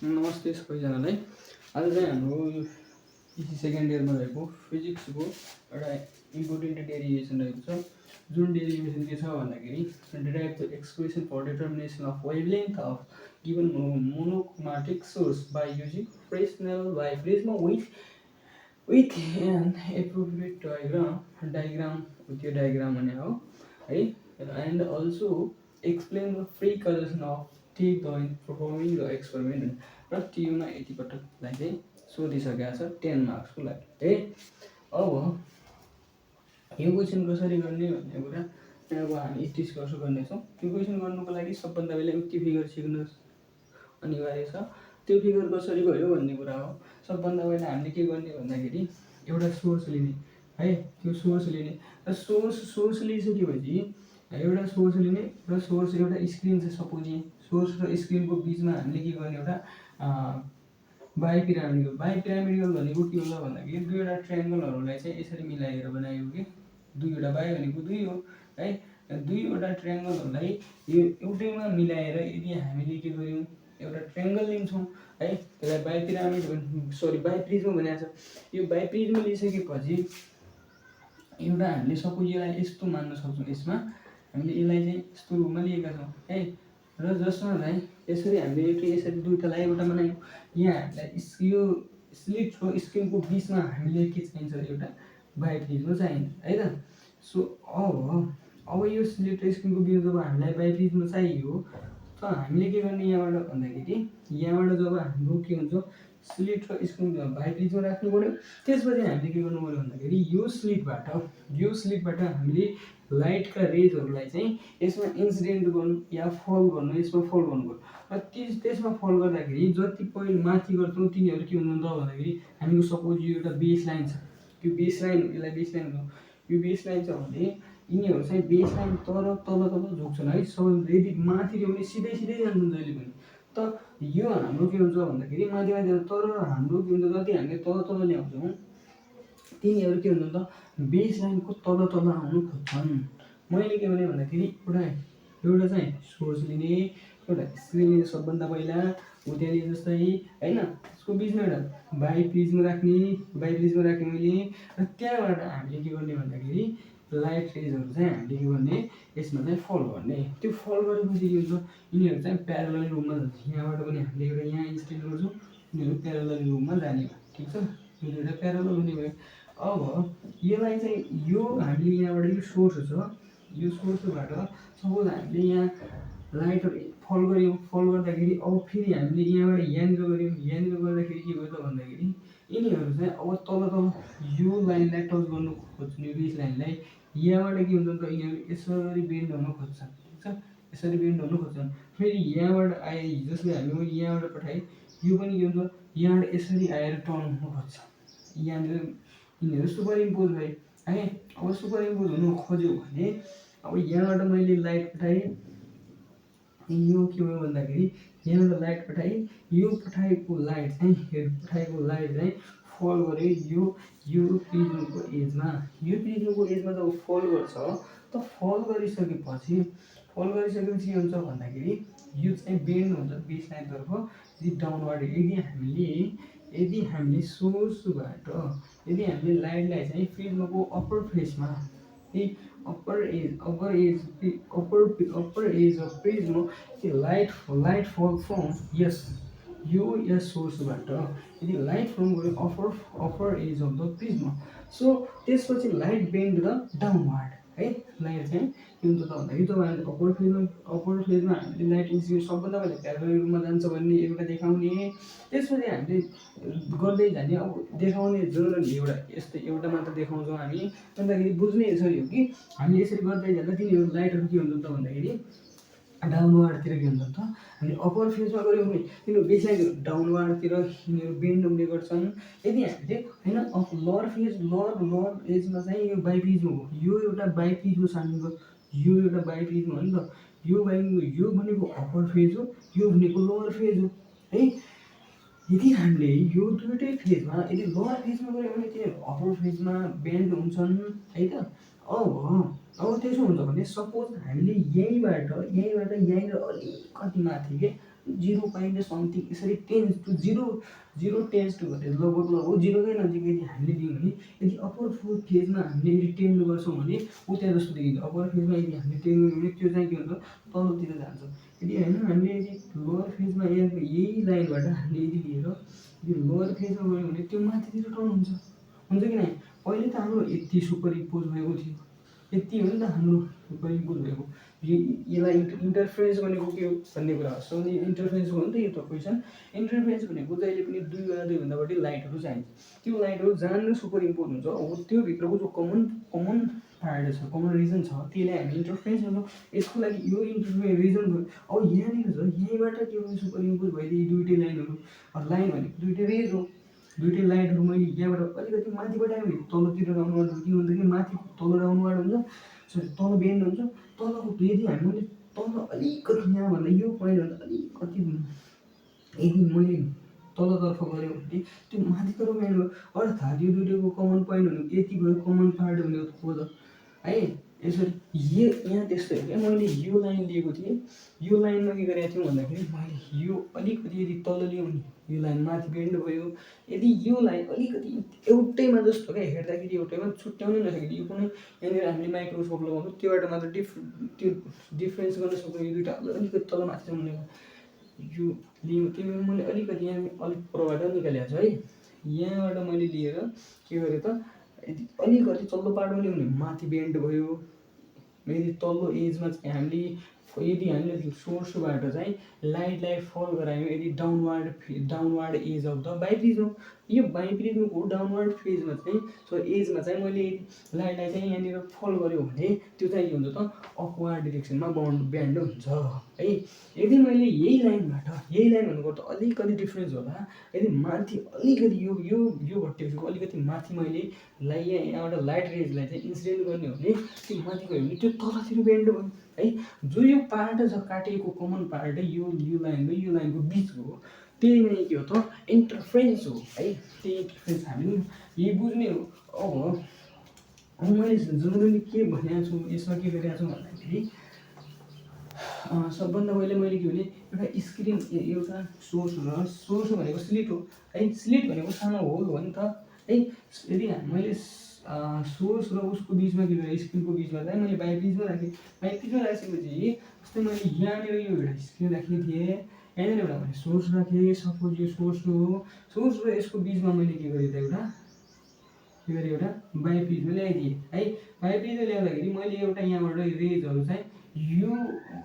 नमस्ते सबैजनालाई। आज चाहिँ हाम्रो यो पिसी सेकेन्ड इयरमा रहेको फिजिक्सको एउटा इम्पोर्टेन्ट डेरिभेसन रहेको छ, जुन डेरिभेसन के छ भन्दाखेरि derive the expression for determination of wavelength of given monochromatic source by using Fresnel biprism with an appropriate diagram त्यो डायग्राम भने हो है। And also explain the free collection of take the performing the experiment र टियुमा यति पटकलाई चाहिँ सोधिसकेको छ 10 मार्क्सको लागि है। अब यो क्वेसन कसरी गर्ने भन्ने कुरा अब हामी डिस्कस गर्नेछौँ। त्यो क्वेसन गर्नुको लागि सबभन्दा पहिला उक्ति फिगर सिक्नु अनिवार्य छ। त्यो फिगर कसरी भयो भन्ने कुरा हो। सबभन्दा पहिला हामीले के गर्ने भन्दाखेरि एउटा सोर्स लिने है, त्यो सोर्स लिने र सोर्स लिइसकेपछि एउटा सोर्स लिने र सोर्स एउटा स्क्रिन चाहिँ सपोज यहाँ सोर्स र स्क्रिनको बिचमा हामीले के गर्ने एउटा बाइपिरामिडल भनेको के हो भन्दाखेरि दुईवटा ट्रायङ्गलहरूलाई चाहिँ यसरी मिलाएर बनाएको कि दुईवटा बाई भनेको दुई हो है। दुईवटा ट्रायङ्गलहरूलाई यो एउटैमा मिलाएर यदि हामीले के गर्यौँ एउटा ट्रायङ्गल लिन्छौँ है, त्यसलाई बाइप्रिज्म भनेको छ। यो बाइप्रिज्म लिइसकेपछि एउटा हामीले सपोज यसलाई यस्तो मान्न सक्छौँ। यसमा हामीले यसलाई चाहिँ यस्तो रूपमा लिएका छौँ है, र जसमा चाहिँ यसरी हामीले यसरी दुईवटालाई एउटा बनायौँ। यहाँ हामीलाई यो स्लिट र स्क्रिनको बिचमा हामीले के चाहिन्छ एउटा बाइप्रिज्म चाहिन्छ है त। सो अब यो स्लिट र स्क्रिनको बिचमा जब हामीलाई बाइप्रिज्म चाहियो त हामीले के गर्ने यहाँबाट भन्दाखेरि यहाँबाट जब हाम्रो के हुन्छ स्लिट र स्क्रिनमा बाइप्रिज्म राख्नु पऱ्यो। त्यसपछि हामीले के गर्नु पऱ्यो भन्दाखेरि यो स्लिटबाट हामीले लाइटका रेजहरूलाई चाहिँ यसमा इन्सिडेन्ट गर्नु या फल गर्नु, यसमा फल गर्नु पऱ्यो। र त्यसमा फल गर्दाखेरि जति पहिले माथि गर्छौँ तिनीहरू के हुनुहुन्छ भन्दाखेरि हामीको सपोज यो एउटा बेस लाइन छ, यो बेस लाइन यसलाई बेस लाइन भन्छौँ। यो बेस लाइन छ भने यिनीहरू चाहिँ बेस लाइन तल झुक्छन् है। यदि माथि ल्यायो भने सिधै जान्छन् जहिले पनि। त यो हाम्रो के हुन्छ भन्दाखेरि माथि तर हाम्रो के हुन्छ जति हामीले तल ल्याउँछौँ तिनीहरू के हुन्छ त बेस लाइनको तल आउनु खोज्छन्। मैले के भने भन्दाखेरि एउटा चाहिँ सोर्स लिने, एउटा स्क्रिन लिने सबभन्दा पहिला उतेले जस्तै होइन। त्यसको बिचमा एउटा बाइप्रिज्म राख्ने मैले र त्यहाँबाट हामीले के गर्ने भन्दाखेरि लाइट रेजहरू चाहिँ हामीले के गर्ने यसमा चाहिँ फल गर्ने। त्यो फल गरेपछि के हुन्छ यिनीहरू चाहिँ प्यारलल रूपमा जान्छ। यहाँबाट पनि हामीले एउटा यहाँ इन्स्टेन्ट गर्छौँ, यिनीहरू प्यारलल रूपमा जाने भयो। ठिक छ, यो दुईवटा प्यारलल हुने भयो। अब यसलाई चाहिँ यो हामीले यहाँबाट यो सोर्स छ, यो सोर्सबाट सपोज हामीले यहाँ लाइटहरू फल गऱ्यौँ। फल गर्दाखेरि अब फेरि हामीले यहाँबाट यहाँनिर गर्दाखेरि के भयो त भन्दाखेरि यिनीहरू चाहिँ अब तल यो लाइनलाई टच गर्नु खोज्ने बेस लाइनलाई यहाँबाट के हुन्छ त यिनीहरू यसरी बेन्ड हुन खोज्छन्। ठिक छ, यसरी बेन्ड हुन खोज्छन्। फेरि यहाँबाट आए जसले हामीले यहाँबाट पठाएँ यो पनि के हुन्छ यहाँबाट यसरी आएर टर्न हुन खोज्छ। यहाँनिर यिनीहरू सुपर इम्पोज भए है। अब सुपर इम्पोज हुनु खोज्यो भने अब यहाँबाट मैले लाइट पठाएँ, यो के भयो भन्दाखेरि यहाँबाट लाइट पठाएँ, यो पठाएको लाइट चाहिँ फल गर्यो यो प्रिज्मको एजमा। यो प्रिज्मको एजमा जब फल गर्छ त फल गरिसकेपछि के हुन्छ भन्दाखेरि यो चाहिँ बेन्ड हुन्छ बेस लाइनतर्फ यदि डाउनवर्ड। यदि हामीले सोर्सबाट यदि हामीले लाइटलाई चाहिँ प्रिज्मको अप्पर फेसमा upper edge of prism light fall from यो सोर्सबाट यदि लाइट फ्रम गऱ्यो upper edge of the prism. So त्यसपछि लाइट बेन्ड द डाउनवर्ड है। लाइट चाहिँ के हुन्छ त भन्दाखेरि जब हामीले अप्पर फेजमा हामीले लाइट इन्सिडेन्ट सबभन्दा पहिला प्यारलल रूपमा जान्छ भन्ने एउटा देखाउने। त्यसपछि हामीले गर्दै जाने। अब देखाउने जनरली यस्तै एउटा मात्र देखाउँछौँ हामी। अन्तखेरि बुझ्ने यसरी हो कि हामीले यसरी गर्दै जाँदा तिनीहरू लाइटहरू के हुन्छ त भन्दाखेरि डाउनवार्डतिर के हुन्छ त हामी अप्पर फेजमा गऱ्यौँ भने तिनीहरू बेसलाइनहरू डाउनवार्डतिर यिनीहरू बेन्ड हुने गर्छन्। यदि हामीले होइन लोअर एजमा चाहिँ यो बाइप्रिज्म हो, यो एउटा बाइप्रिज्म सान्नुको यो एउटा बाइप्रिज्म हो नि त। यो भनेको अप्पर फेज हो, यो भनेको लोअर फेज हो है। यदि हामीले यो दुईटै फेजमा यदि लोअर फेजमा गऱ्यो भने तिनीहरू अप्पर फेजमा बेन्ड हुन्छन् है त। अब त्यसो हुन्छ भने सपोज हामीले यहीँबाट यहीँनिर अलिकति माथि के 0 पाइन्ट समथिङ यसरी टेन्स टु 0 टेन्स टु गरेर लगभग 0कै नजिक यदि हामीले दियौँ भने यदि अप्पर फेजमा हामीले यदि टेन्ड गर्छौँ भने ऊ त्यहाँ जस्तो देखिन्छ। अप्पर फेजमा यदि हामीले टेन्ड गर्यौँ भने त्यो चाहिँ के हुन्छ तलतिर जान्छ। यदि होइन हामीले यदि लोवर फेजमा यहाँको यही लाइनबाट हामीले यदि लिएर यदि लोवर फेजमा गयौँ भने त्यो माथितिर टर्न हुन्छ कि नै। पहिले त हाम्रो यति सुपर इम्पोज भएको थियो, यति हो नि त हाम्रो सुपर इम्पोज भएको। यसलाई इन्टरफेरेन्स भनेको के हो भन्ने कुरा हो। सो इन्टरफेरेन्स हो नि त यो त क्वेसन। इन्टरफेरेन्स भनेको जहिले पनि दुईभन्दा बढी लाइटहरू चाहिन्छ। त्यो लाइटहरू जहाँ सुपर इम्पोज हुन्छ हो त्यो भित्रको जो कमन पार्ट छ, कमन रिजन छ, त्यसलाई हामी इन्टरफेरेन्स भन्छौँ। यसको लागि यो इन्टरफेरेन्स रिजन भयो। अब यहाँनिर छ, यहीँबाट के हो सुपर इम्पोज भइदिए दुइटै लाइनहरू। लाइन भनेको दुइटै रेज हो, दुइटै लाइटहरू मैले यहाँबाट अलिकति माथिबाट आयो भने तलतिर डाउनवार्ड हुन्छ। के भन्दाखेरि माथि तल डाउनवार्ड हुन्छ, सरी तल बेन्ड हुन्छ। तलको यदि हामीले तल अलिकति यहाँभन्दा यो पोइन्टभन्दा अलिकति यदि मैले तलतर्फ गऱ्यो भने त्यो माथितिर बेन्ड भयो। अर्थात् यो दुइटैको कमन पोइन्ट भनेको यति भयो, कमन पार्ट भनेको हो त है। यसरी यहाँ त्यस्तै हो क्या। मैले यो लाइन लिएको थिएँ, यो लाइनमा के गरेको थियौँ भन्दाखेरि मैले यो अलिकति यदि तल लियो भने यो लाइन माथि बेन्ड भयो। यदि यो लाइन अलिकति एउटैमा जस्तो क्या, हेर्दाखेरि एउटैमा छुट्याउनै नसकिने, यो कुनै यहाँनिर हामीले माइक्रोस्कोप लगाउँछौँ त्योबाट मात्र त्यो डिफ्रेन्स गर्न सक्छौँ। यो दुइटा अलिकति तल माथिसम्म यो लियो, त्यो मैले अलिकति यहाँ अलिक परबाट निकालेको छु है। यहाँबाट मैले लिएर के गरेँ त, यदि अलिकति तल्लो पार्टमा लियो भने माथि बेन्ड भयो। यदि तल्लो एजमा चाहिँ हामीले सोर्सबाट चाहिँ लाइटलाई फल गरायौँ, यदि downward edge of the biprism, यो बाइप्रिज्मको डाउनवार्ड फेजमा चाहिँ एजमा चाहिँ मैले लाइटलाई चाहिँ यहाँनिर फल गऱ्यो भने त्यो चाहिँ के हुन्छ त अपवार्ड डिरेक्सनमा बेन्ड हुन्छ है। यदि मैले यही लाइन भनेको त अलिकति डिफ्रेन्स होला। यदि माथि अलिकति यो भट्टेको अलिकति माथि मैले यहाँबाट लाइट रेजलाई चाहिँ इन्सिडेन्ट गर्ने हो भने त्यो माथि गयो भने त्यो तलतिर बेन्ड भयो है। जो यो पार्ट छ काटेको कमन पार्ट यो लाइनको बिचको हो, त्यही नै के हो त इन्टरफेरेन्स हो है। त्यही इन्टरफेरेन्स हामीले यही बुझ्ने हो। अब मैले जनरली के भनेको छु यसमा के गरिरहेको छु भन्दाखेरि सबभन्दा पहिले मैले के भने एउटा स्क्रिन एउटा सोर्स भनेको स्लिट हो है। स्लिट भनेको सानो होल हो नि त है। यदि मैले सोर्स र उसको बिचमा के गरेँ, स्क्रिनको बिचमा चाहिँ मैले बाइप्रिज्म राखेँ। बाइप्रिज्म राखेपछि जस्तै मैले यहाँनिर यो एउटा स्क्रिन राखेको थिएँ, यहाँनिर एउटा मैले सोर्स राखेँ। सपोज यो सोर्स हो, सोर्स र यसको बिचमा मैले के गरेँ त एउटा बाइप्रिज्म ल्याइदिएँ है। बाइप्रिज्म ल्याउँदाखेरि मैले एउटा यहाँबाट रेजहरू चाहिँ यो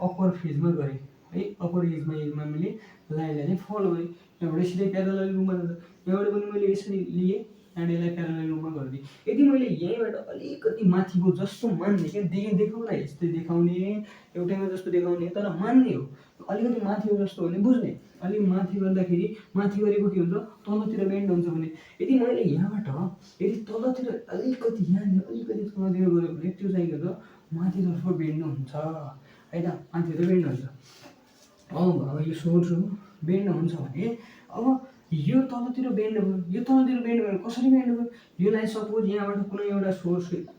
अप्पर फेजमा गरेँ है। अप्पर एजमा मैले लाइनलाई चाहिँ फलो गरेँ। यहाँबाट सिधै प्यारलल रूपमा जान्छ। यहाँबाट पनि मैले यसरी लिएँ, यसलाई प्यारलल रूपमा गरिदिएँ। यदि मैले यहीँबाट अलिकति माथिको जस्तो मान्ने क्या, देखाउन यस्तै देखाउने, एउटैमा जस्तो देखाउने तर मान्ने हो। अलिकति माथि हो जस्तो भने बुझ्ने, अलिक माथि गर्दाखेरि माथि गरेको के हुन्छ तलतिर बेन्ड हुन्छ भने। यदि मैले यहाँबाट यदि तलतिर अलिकति यहाँनिर अलिकति तलतिर गऱ्यो भने त्यो चाहिँ के हुन्छ माथितर्फ बेन्ड हुन्छ है त, माथितिर बेन्ड हुन्छ। अब यो सोर्स हो, बेन्ड हुन्छ भने अब यो तलतिर बेन्ड भयो। यो तलतिर बेन्ड भयो कसरी बेन्ड भयो, योलाई सपोज यहाँबाट कुनै एउटा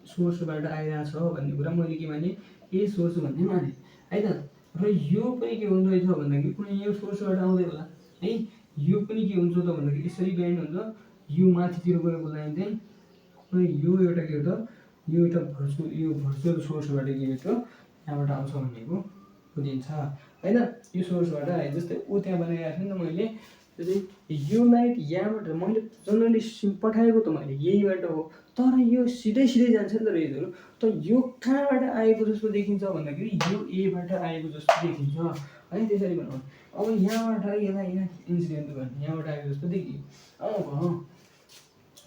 सोर्सबाट आइरहेको छ भन्ने कुरा मैले के माने ए सोर्स भन्ने माने है त। र यो पनि के हुँदो रहेछ भन्दाखेरि कुनै यो सोर्सबाट आउँदै होला है। यो पनि के हुन्छ त भन्दाखेरि यसरी बेन्ड हुन्छ। यो माथितिर गएको लाइन चाहिँ कुनै यो एउटा के हो त यो एउटा भर्चुअल सोर्सबाट के हो त यहाँबाट आउँछ भनेको बुझिन्छ होइन। यो सोर्सबाट आयो, जस्तै ऊ त्यहाँ बनाइरहेको छु नि त मैले। यो लाइट यहाँबाट मैले जनरली पठाएको त मैले यहीबाट हो, तर यो सिधै जान्छ नि त रेजहरू। त यो कहाँबाट आएको जस्तो देखिन्छ भन्दाखेरि यो एबाट आएको जस्तो देखिन्छ है। त्यसरी बनाउनु। अब यहाँबाट यसलाई यहाँ इन्सिडेन्ट गर्ने, यहाँबाट आएको जस्तो देखियो।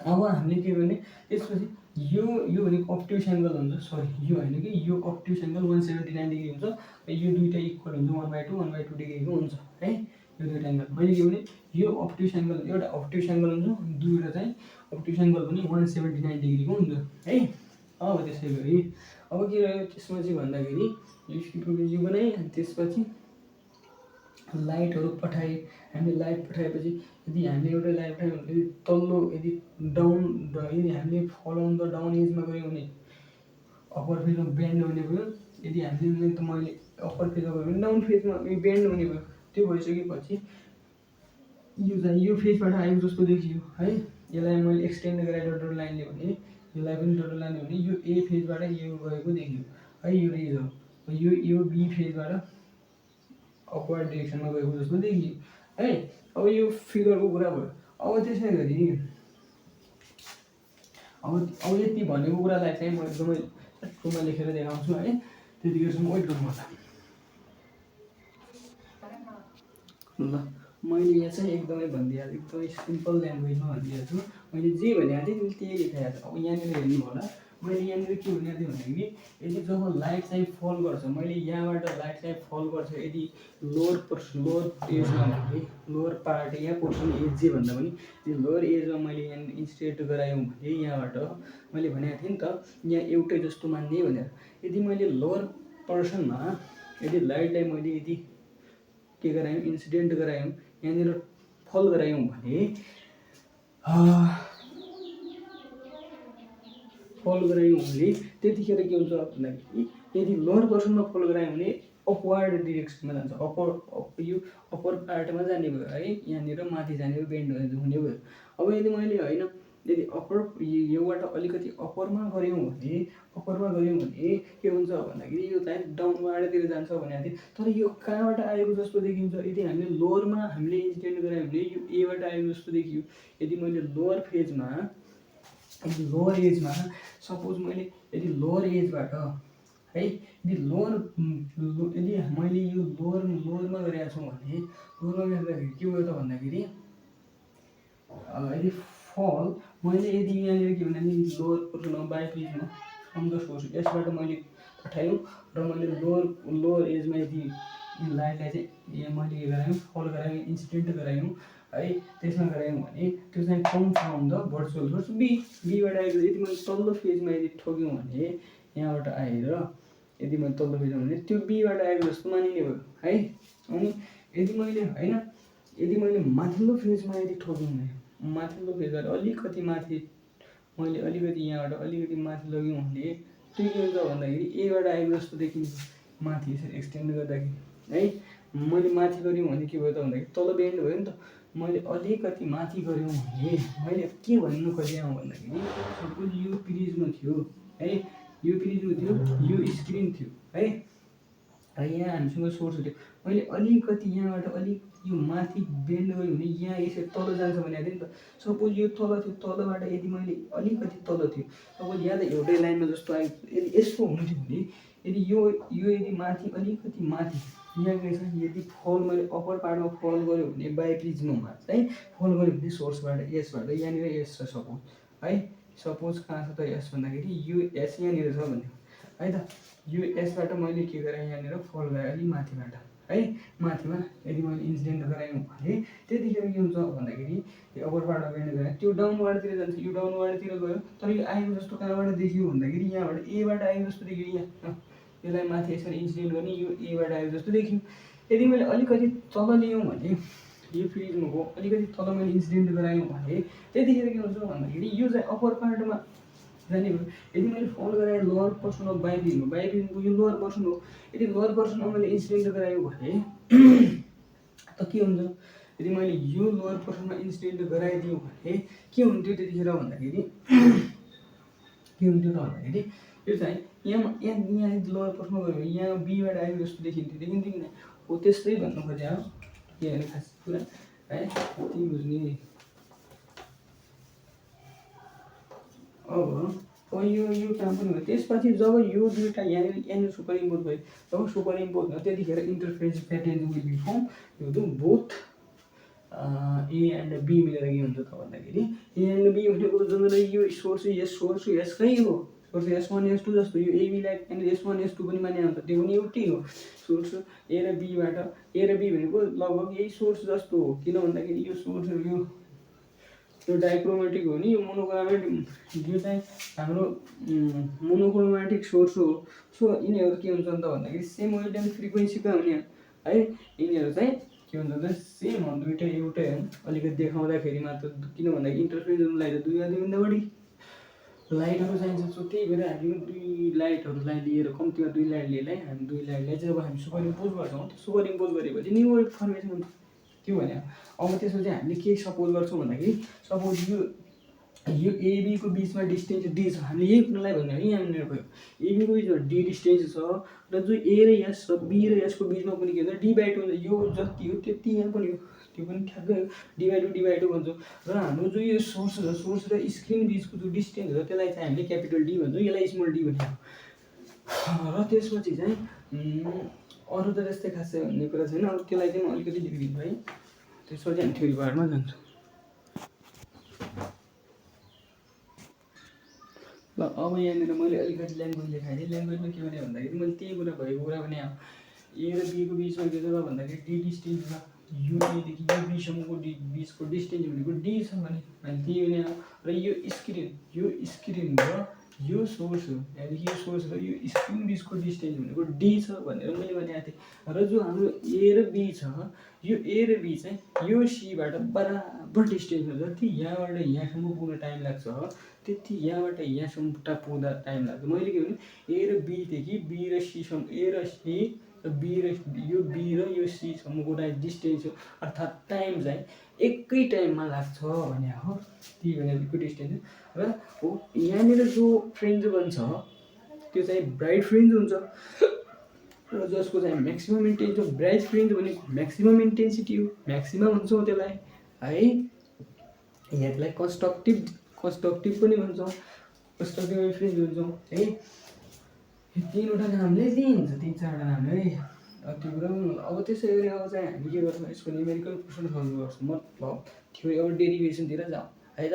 अब हामीले के गर्ने त्यसपछि यो भनेको अप्ट्युस एङ्गल हुन्छ, सरी यो होइन कि यो अप्ट्युस एङ्गल 179 डिग्री हुन्छ। यो दुइटा इक्वल हुन्छ 1/2 डिग्रीको हुन्छ है। यो दुइटा एङ्गल मैले के भने यो अप्ट्युस एङ्गल एउटा अप्ट्युस एङ्गल हुन्छ, दुईवटा चाहिँ अप्ट्युस एङ्गल पनि 179 डिग्रीको हुन्छ है। अब त्यसै गरी अब के रह्यो त्यसमा चाहिँ भन्दाखेरि यो बनाएँ। त्यसपछि लाइटहरू पठाएँ। हामीले लाइट पठाएपछि यदि हामीले एउटा लाइट पठायौँ भने तल्लो यदि हामीले फल अन द डाउन एजमा गऱ्यौँ भने अप्पर फेजमा बेन्ड हुने भयो। यदि हामीले त मैले अप्पर फेजमा गयो भने डाउन फेजमा बेन्ड हुने भयो। त्यो भइसकेपछि यो चाहिँ यो फेजबाट आएको जस्तो देखियो है। यसलाई मैले एक्सटेन्ड गरेर डट लाइनले भने यसलाई पनि डट लाइनले भने यो ए फेजबाट यो गएको देखियो है। यो रेज हो, यो बी फेजबाट अपवर्ड डिरेक्सनमा गएको जस्तो देखियो है। अब यो फिगरको कुरा भयो। अब त्यसै गरी अब यति भनेको कुरालाई चाहिँ म एकदमै टुमा लेखेर देखाउँछु है। त्यतिखेरसम्म वेट गर्नु होला। ल मैले यहाँ चाहिँ एकदमै भनिदिएको एकदमै सिम्पल ल्याङ्ग्वेजमा भनिदिएको छु। मैले जे भनेको थिएँ मैले त्यही लेखाएको छु। अब यहाँनिर हेर्नु होला, मैले यहाँनिर के भनेको थिएँ भन्दाखेरि यदि जब लाइट चाहिँ फल गर्छ, मैले यहाँबाट लाइट चाहिँ फल गर्छ यदि लोअर एजमा भने लोअर पार्ट या पोर्सन एज जे भन्दा पनि लोअर एजमा मैले यहाँनिर इन्सिडेन्ट गरायौँ भने यहाँबाट मैले भनेको थिएँ नि त यहाँ एउटै जस्तो मान्ने भनेर। यदि मैले लोअर पोर्सनमा यदि लाइटलाई मैले यदि के गरायौँ इन्सिडेन्ट गरायौँ यहाँनिर फल गरायौँ भने त्यतिखेर के हुन्छ भन्दाखेरि यदि लोअर पोर्सनमा फल गरायौँ भने अपवर्ड डिरेक्सनमा जान्छ, यो अप्पर पार्टमा जाने भयो है। यहाँनिर माथि जाने भयो, बेन्ड हुने भयो। अब यदि मैले होइन यदि अप्पर योबाट अलिकति अप्परमा गऱ्यौँ भने के हुन्छ भन्दाखेरि यो लाइट डाउनवार्डतिर जान्छ भनेको थिएँ। तर यो कहाँबाट आएको जस्तो देखिन्छ, यदि हामीले लोअरमा हामीले इन्सिडेन्ट गरायौँ भने यो एबाट आएको जस्तो देखियो। यदि मैले लोअर एजमा सपोज मैले यदि लोअर एजबाट है यदि मैले यो लोअरमा गरेको छु भने लोअरमा गर्दाखेरि के भयो त भन्दाखेरि यदि फल मैले यदि यहाँनिर के भन्दा लोअर पोर्सनमा बाइप्रिजमा फ्रम द सोर्स यसबाट मैले पठायौँ र मैले लोअर एजमा यदि लाइटलाई चाहिँ यहाँ मैले के गरायौँ फल गरायौँ इन्सिडेन्ट गरायौँ है। त्यसमा गरायौँ भने त्यो चाहिँ come from the virtual source बीबाट आएको। यदि मैले तल्लो फेजमा यदि ठोक्यौँ भने यहाँबाट आएर यदि मैले तल्लो फेजमा भने त्यो बीबाट आएको जस्तो मानिने भयो है। अनि यदि मैले होइन यदि मैले माथिल्लो फेजमा यदि ठोक्यौँ भने माथिल्लो फेजबाट अलिकति माथि मैले अलिकति यहाँबाट अलिकति माथि लग्यौँ भने त्यो के हुन्छ भन्दाखेरि एबाट आएको जस्तो देखिन्छ माथि यसरी एक्सटेन्ड गर्दाखेरि है। मैले माथि गऱ्यौँ भने के भयो त भन्दाखेरि तल बेन्ड भयो नि त। मैले अलिकति माथि गऱ्यौँ भने मैले के भन्नु खोजेँ भन्दाखेरि सपोज यो प्रिज्म थियो है, यो स्क्रिन थियो है। यहाँ हामीसँग सोर्स थियो, मैले अलिकति यहाँबाट अलिक यो माथि बेन्ड गऱ्यो भने यहाँ यसरी तल जान्छ भनेको थिएँ नि त। सपोज यो तल थियो, तलबाट यदि मैले अलिकति तल थियो सपोज यहाँ त एउटै लाइनमा जस्तो आयो। यदि यस्तो हुनु थियो भने यदि यो यदि माथि अलिकति माथि यहाँ गएछ यदि फल मैले अप्पर पार्टमा फल गऱ्यो भने बाइप्रिज्ममा चाहिँ फल गऱ्यो भने सोर्सबाट यसबाट यहाँनिर यस छ सपोज है। सपोज कहाँ छ त यस भन्दाखेरि यो एस यहाँनिर छ भने है त। यो यसबाट मैले के गरेँ यहाँनिर फल गराएँ अलिक माथिबाट है। माथिमा यदि मैले इन्सिडेन्ट गरायौँ भने त्यतिखेर के हुन्छ भन्दाखेरि यो अप्पर पार्टमा बेन्ड गराएँ त्यो डाउनवार्डतिर जान्छ। यो डाउनवार्डतिर गयो तर यो आएको जस्तो कहाँबाट देखियो भन्दाखेरि यहाँबाट एबाट आएको जस्तो देखियो। यहाँ यसलाई माथि यसरी इन्सिडेन्ट गर्ने यो एबाट आएको जस्तो देखियो। यदि मैले अलिकति तल लियौँ भने यो प्रिज्मको अलिकति तल मैले इन्सिडेन्ट गरायौँ भने त्यतिखेर के हुन्छ भन्दाखेरि यो चाहिँ अप्पर पार्टमा जाने भयो। यदि मैले फल गराएँ लोअर पोर्सन अफ बाइप्रिज्मको यो लोअर पोर्सन हो। यदि लोअर पोर्सनमा मैले इन्सिडेन्ट गराएँ भने त के हुन्छ, यदि मैले यो लोअर पोर्सनमा इन्सिडेन्ट गराइदिउँ भने के हुन्थ्यो त्यतिखेर भन्दाखेरि यो चाहिँ यहाँ लोअर पोर्सनमा गयो भने यहाँ बीबाट आएको जस्तो देखिन्थ्यो कि होइन हो। त्यस्तै भन्नु खोजेँ हो के होइन खास कुरा है, त्यही बुझ्ने। अब यो काम पनि भयो। त्यसपछि जब यो दुईवटा यहाँनिर सुपर इम्पोज भयो, जब सुपर इम्पोज भयो त्यतिखेर interface pattern will be form यो बोथ ए एन्ड बी मिलेर के हुन्छ त भन्दाखेरि ए एन्ड बी भनेको जनरली यो सोर्स यसकै हो। सोर्स S1 S2 जस्तो यो एबीलाई S1 S2 पनि माने हुन्छ, त्यो पनि एउटै हो। सोर्स ए र बीबाट ए र बी भनेको लगभग यही सोर्स जस्तो हो। किन भन्दाखेरि यो सोर्स यो डाइक्रोमेटिक हो नि, यो मोनोक्रोमेटिक यो चाहिँ हाम्रो मोनोक्रोमेटिक सोर्स हो। सो यिनीहरू के हुन्छ त भन्दाखेरि सेम वेभलेन्थ फ्रिक्वेन्सीका हुने है। यिनीहरू चाहिँ के हुन्छ त सेम हो, दुइटै एउटै हो। अलिकति देखाउँदाखेरि मात्र किन भन्दाखेरि इन्टरफेरेन्स हुनुलाई त दुईभन्दा बढी लाइटहरू चाहिन्छ। सो त्यही भएर हामी दुई लाइटहरूलाई लिएर कम्तीमा दुई लाइट लिएलाई हामी दुई लाइटलाई चाहिँ अब हामी सुपर इम्पोज गर्छौँ। सुपर इम्पोज गरेपछि न्यू फर्मेसन हुन्छ त्यो भने अब त्यसमा चाहिँ हामीले के सपोज गर्छौँ भन्दाखेरि सपोज यो एबीको बिचमा डिस्टेन्स डी छ। हामीले यही कुरालाई भन्यो भने यहाँनिर भयो एबीको बिचमा डी डिस्टेन्स छ र जो ए र एस र बी र एसको बिचमा पनि के हुन्छ डी/2 हुन्छ। यो जति हो त्यति यहाँ पनि हो त्यो पनि ठ्याक्कै डी/2 भन्छौँ। र हाम्रो जो यो सोर्स छ सोर्स र स्क्रिन बिचको जो डिस्टेन्स हो त्यसलाई चाहिँ हामीले क्यापिटल डी भन्छौँ, यसलाई स्मल डी भन्छौँ। र त्यसपछि चाहिँ अरू त त्यस्तै खासै भन्ने कुरा छैन। अब त्यसलाई चाहिँ म अलिकति लेखिदिन्छु है, त्यसपछि हामी थ्योरी पार्टमा जान्छौँ। ल अब यहाँनिर मैले अलिकति ल्याङ्ग्वेज लेखाइदिएँ। ल्याङ्ग्वेजमा के भने भन्दाखेरि मैले त्यही कुरा भएको कुरा भने ए र बीको बिचमा के छ र भन्दाखेरि डी डिस्टेन्स छ। यो एदेखि यो बीसम्मको बिचको डिस्टेन्स भनेको डी छ भने मैले त्यही भने र यो स्क्रिन र यो सोर्स हो, यहाँदेखि यो सोर्स र यो स्क्रिन बिचको डिस्टेन्स भनेको डी छ भनेर मैले भनेको थिएँ। र जो हाम्रो ए र बी छ यो ए र बी चाहिँ यो सीबाट बराबर डिस्टेन्समा जति यहाँबाट यहाँसम्म पुग्न टाइम लाग्छ त्यति यहाँबाट यहाँसम्म पुग्दा टाइम लाग्छ। मैले के भने ए र बीदेखि बी र सीसम्म ए र सी र बी र यो सीसम्मको डिस्टेन्स हो, अर्थात् टाइम चाहिँ एकै टाइममा लाग्छ भने हो। त्यही भनेको डिस्टेन्स र हो। यहाँनिर जो फ्रिन्ज बन्छ त्यो चाहिँ ब्राइट फ्रिन्ज हुन्छ र जसको चाहिँ म्याक्सिमम इन्टेन्सिटी हो। ब्राइट फ्रिन्ज भनेको म्याक्सिमम इन्टेन्सिटी हो, म्याक्सिमम भन्छौँ त्यसलाई है। यसलाई कन्स्ट्रक्टिभ पनि भन्छौँ, कन्स्ट्रक्टिभ फ्रिन्ज भन्छौँ है। तीनवटा नामले दिइन्छ, तिन चारवटा नामले है त्यो कुरा। अब त्यसै गरी अब चाहिँ हामी के गर्छौँ यसको न्युमेरिकल क्वेसन सल्भ गर्छौँ। मतलब थ्योरी अब डेरिभेसनतिर जाउँ है त।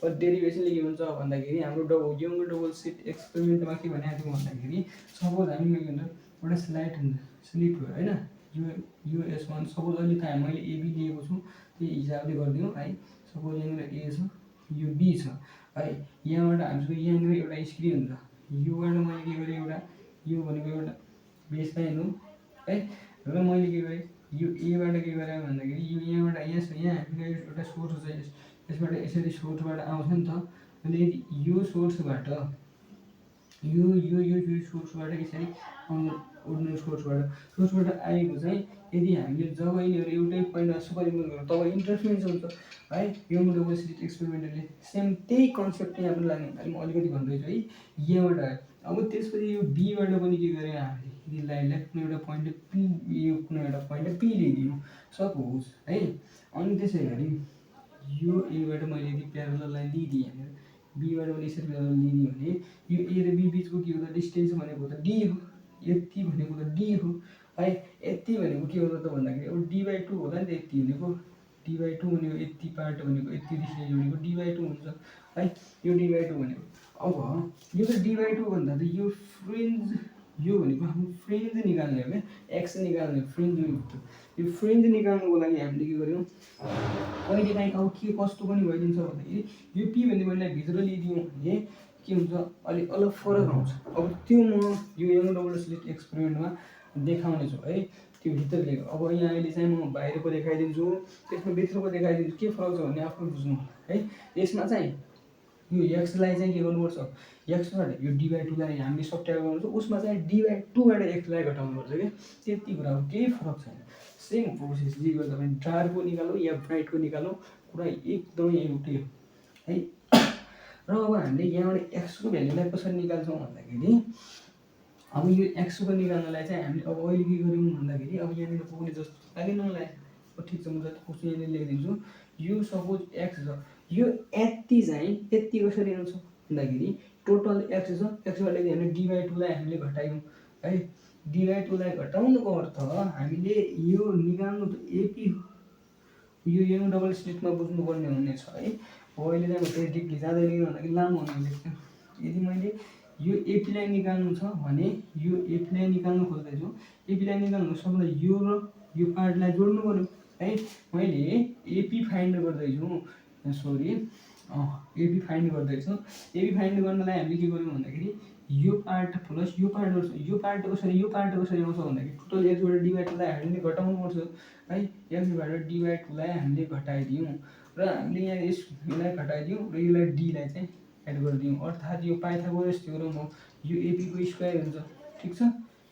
अब डेरिभेसनले के भन्छ भन्दाखेरि हाम्रो यङको डबल स्लिट एक्सपेरिमेन्टमा के भनेको थियौँ भन्दाखेरि सपोज हामी के भन्छ एउटा स्लिट हो होइन, यो S1 सपोज अहिले त मैले एबी लिएको छु त्यही हिसाबले गरिदिउँ है। सपोज यहाँनिर ए छ यो बी छ है। यहाँबाट हामीसँग यहाँनिर एउटा स्क्रिन हुन्छ, योबाट मैले के गरेँ एउटा यो भनेको एउटा बेसलाइन हो है। र मैले के गरेँ यो एबाट के गरेँ भन्दाखेरि यो यहाँबाट यहाँ हामीलाई एउटा सोर्स छ, यसबाट यसरी सोर्सबाट आउँछ नि त। अनि यदि यो सोर्सबाट यो सोर्सबाट यसरी ओर्डिनल सोर्सबाट आएको चाहिँ यदि हामीले जब यिनीहरू एउटै पोइन्टमा सुपर इम्पोज गर्छौँ तब इन्टरफेरेन्स हुन्छ है। यो डबल स्लिट एक्सपेरिमेन्टले सेम त्यही कन्सेप्ट यहाँ पनि लाग्ने भन्दाखेरि म अलिकति भन्दैछु है। यहाँबाट आयो अब त्यसपछि यो बीबाट पनि के गरेँ हामीले यदि लाइनलाई कुनै एउटा पोइन्ट पी यो कुनै एउटा पोइन्ट पी लिइदिउँ सपोज है। अनि त्यसै गरी यो एबाट मैले यदि प्यारलल लाइन लिइदिएँ यहाँनिर बीबाट पनि यसरी प्यारलल लिइदिएँ भने यो ए र बी बिचको के हो त डिस्टेन्स भनेको त डी हो, यति भनेको त डी हो है। यति भनेको के हो त भन्दाखेरि अब डी/2 होला नि त। यति भनेको डी/2 भनेको यति पार्ट भनेको यति डिस्टेन्स भनेको डी/2 हुन्छ है। यो डी/2 भनेको अब यो त डी/2 भन्दा त यो फ्रिन्ज यो भनेको हाम्रो फ्रिन्ज निकाल्ने हो क्या, एक्स निकाल्ने फ्रिन्ज हो। यो फ्रिन्ज निकाल्नुको लागि हामीले के गर्यौँ कहिलेकाहीँ अब के कस्तो पनि भइदिन्छ भन्दाखेरि यो पी भन्ने मैले भित्र लिइदिउँ भने के हुन्छ अलिक अलग फरक आउँछ। अब त्यो म यो यङ डबल स्लिट एक्सपेरिमेन्टमा देखाउने छु है। त्यो भित्र लिएको अब यहाँ अहिले चाहिँ म बाहिरको देखाइदिन्छु, त्यसमा भित्रको देखाइदिन्छु के फरक छ भन्ने आफै बुझ्नु है। यसमा चाहिँ यो एक्सलाई चाहिँ के गर्नुपर्छ एक्सबाट यो डी/2लाई हामीले सब्ट्र्याक्ट गर्नुपर्छ, उसमा चाहिँ डी/2बाट एक्सलाई घटाउनुपर्छ क्या। त्यति कुरा हो, केही फरक छैन, सेम प्रोसेस। जे गर्दा पनि डार्कको निकालौँ या ब्राइटको निकालौँ कुरा एकदमै एउटै हो है। र अब हामीले यहाँबाट एक्सको भ्याल्युलाई कसरी निकाल्छौँ भन्दाखेरि अब यो एक्सको निकाल्नलाई चाहिँ हामीले अब अहिले के गर्यौँ भन्दाखेरि अब यहाँनिर पुग्ने जस्तो लाग्यो नलाग्यो। ठिक छ, म जति पुग्छु यहाँनिर लेखिदिन्छु। यो सपोज एक्स छ, यो यति चाहिँ यति कसरी आउँछ भन्दाखेरि टोटल एक्स छ, एक्सबाट यदि हामीले डी/2लाई हामीले घटायौँ है। डी/2लाई घटाउनुको अर्थ हामीले यो निकाल्नु त एपी हो। यो यङ डबल स्लिटमा बुझ्नुपर्ने हुने छ है। अहिले चाहिँ म त्यही डिपली जाँदैन भन्दाखेरि लामो हुने लेख्छु। यदि मैले यो एपीलाई निकाल्नु छ भने यो एपीलाई निकाल्नु खोज्दैछु, एपीलाई निकाल्नु सक्दा यो र यो पार्टलाई जोड्नु पर्यो है। मैले एपी फाइन्ड गर्दैछु, सरी एपी फाइन्ड गर्दैछु। एपी फाइन्ड गर्नलाई हामीले के गर्यौँ भन्दाखेरि यो पार्ट प्लस यो पार्ट गर्छ। यो पार्ट कसरी आउँछ भन्दाखेरि टोटल एक्सबाट डी/2लाई हामीले घटाउनुपर्छ है। एक्सबाट डी/2लाई हामीले घटाइदियौँ र हामीले यहाँ यसलाई घटाइदियौँ र यसलाई डीलाई चाहिँ एड गरिदिउँ, अर्थात् यो पाइथागोरस थ्योरम हो, यो एपीको स्क्वायर हुन्छ। ठिक छ,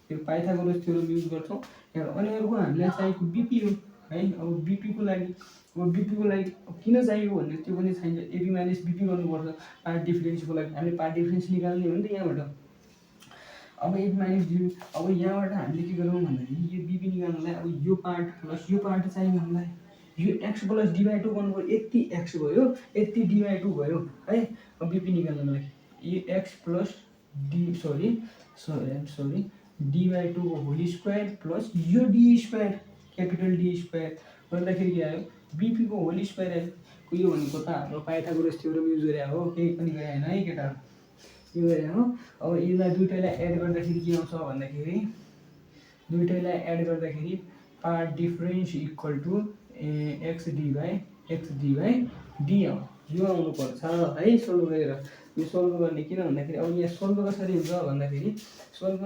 यो पाइथागोरस थ्योरम युज गर्छौँ यहाँ। अनि अर्को हामीलाई चाहिएको बिपी हो है। अब बिपीको लागि किन चाहिएको भन्ने त्यो पनि चाहिन्छ। एपी माइनस बिपी गर्नुपर्छ पार्ट डिफरेन्सको लागि। हामीले पार्ट डिफरेन्स निकाल्ने हो नि त यहाँबाट। अब एपी माइनस बिपी, अब यहाँबाट हामीले के गरौँ भन्दाखेरि यो बिपी निकाल्नलाई अब यो पार्ट प्लस यो पार्ट चाहियो हामीलाई। यो एक्स प्लस डिभाइड 2 गर्नु पऱ्यो, यति एक्स भयो, यति डिभाइड 2 भयो है। अब बिपी निकाल्नको लागि यो एक्स प्लस सरी डिभाइड 2 को होल स्क्वायर प्लस यो D square, capital D square गर्दाखेरि के आयो, बिपी को होल स्क्वायर आयो। यो भनेको त हाम्रो पाइथागोरस थ्योरम युज गरे हो, केही पनि गरे होइन है केटाहरू, यो गरे हो। अब यसलाई दुईटैलाई एड गर्दाखेरि के आउँछ भन्दाखेरि, दुईटैलाई एड गर्दाखेरि path difference equal to x d d आउँछ। यो आउनुपर्छ है सोल्भ गरेर। यो सोल्भ गर्ने किन भन्दाखेरि अब यहाँ सोल्भ कसरी हुन्छ भन्दाखेरि सोल्भ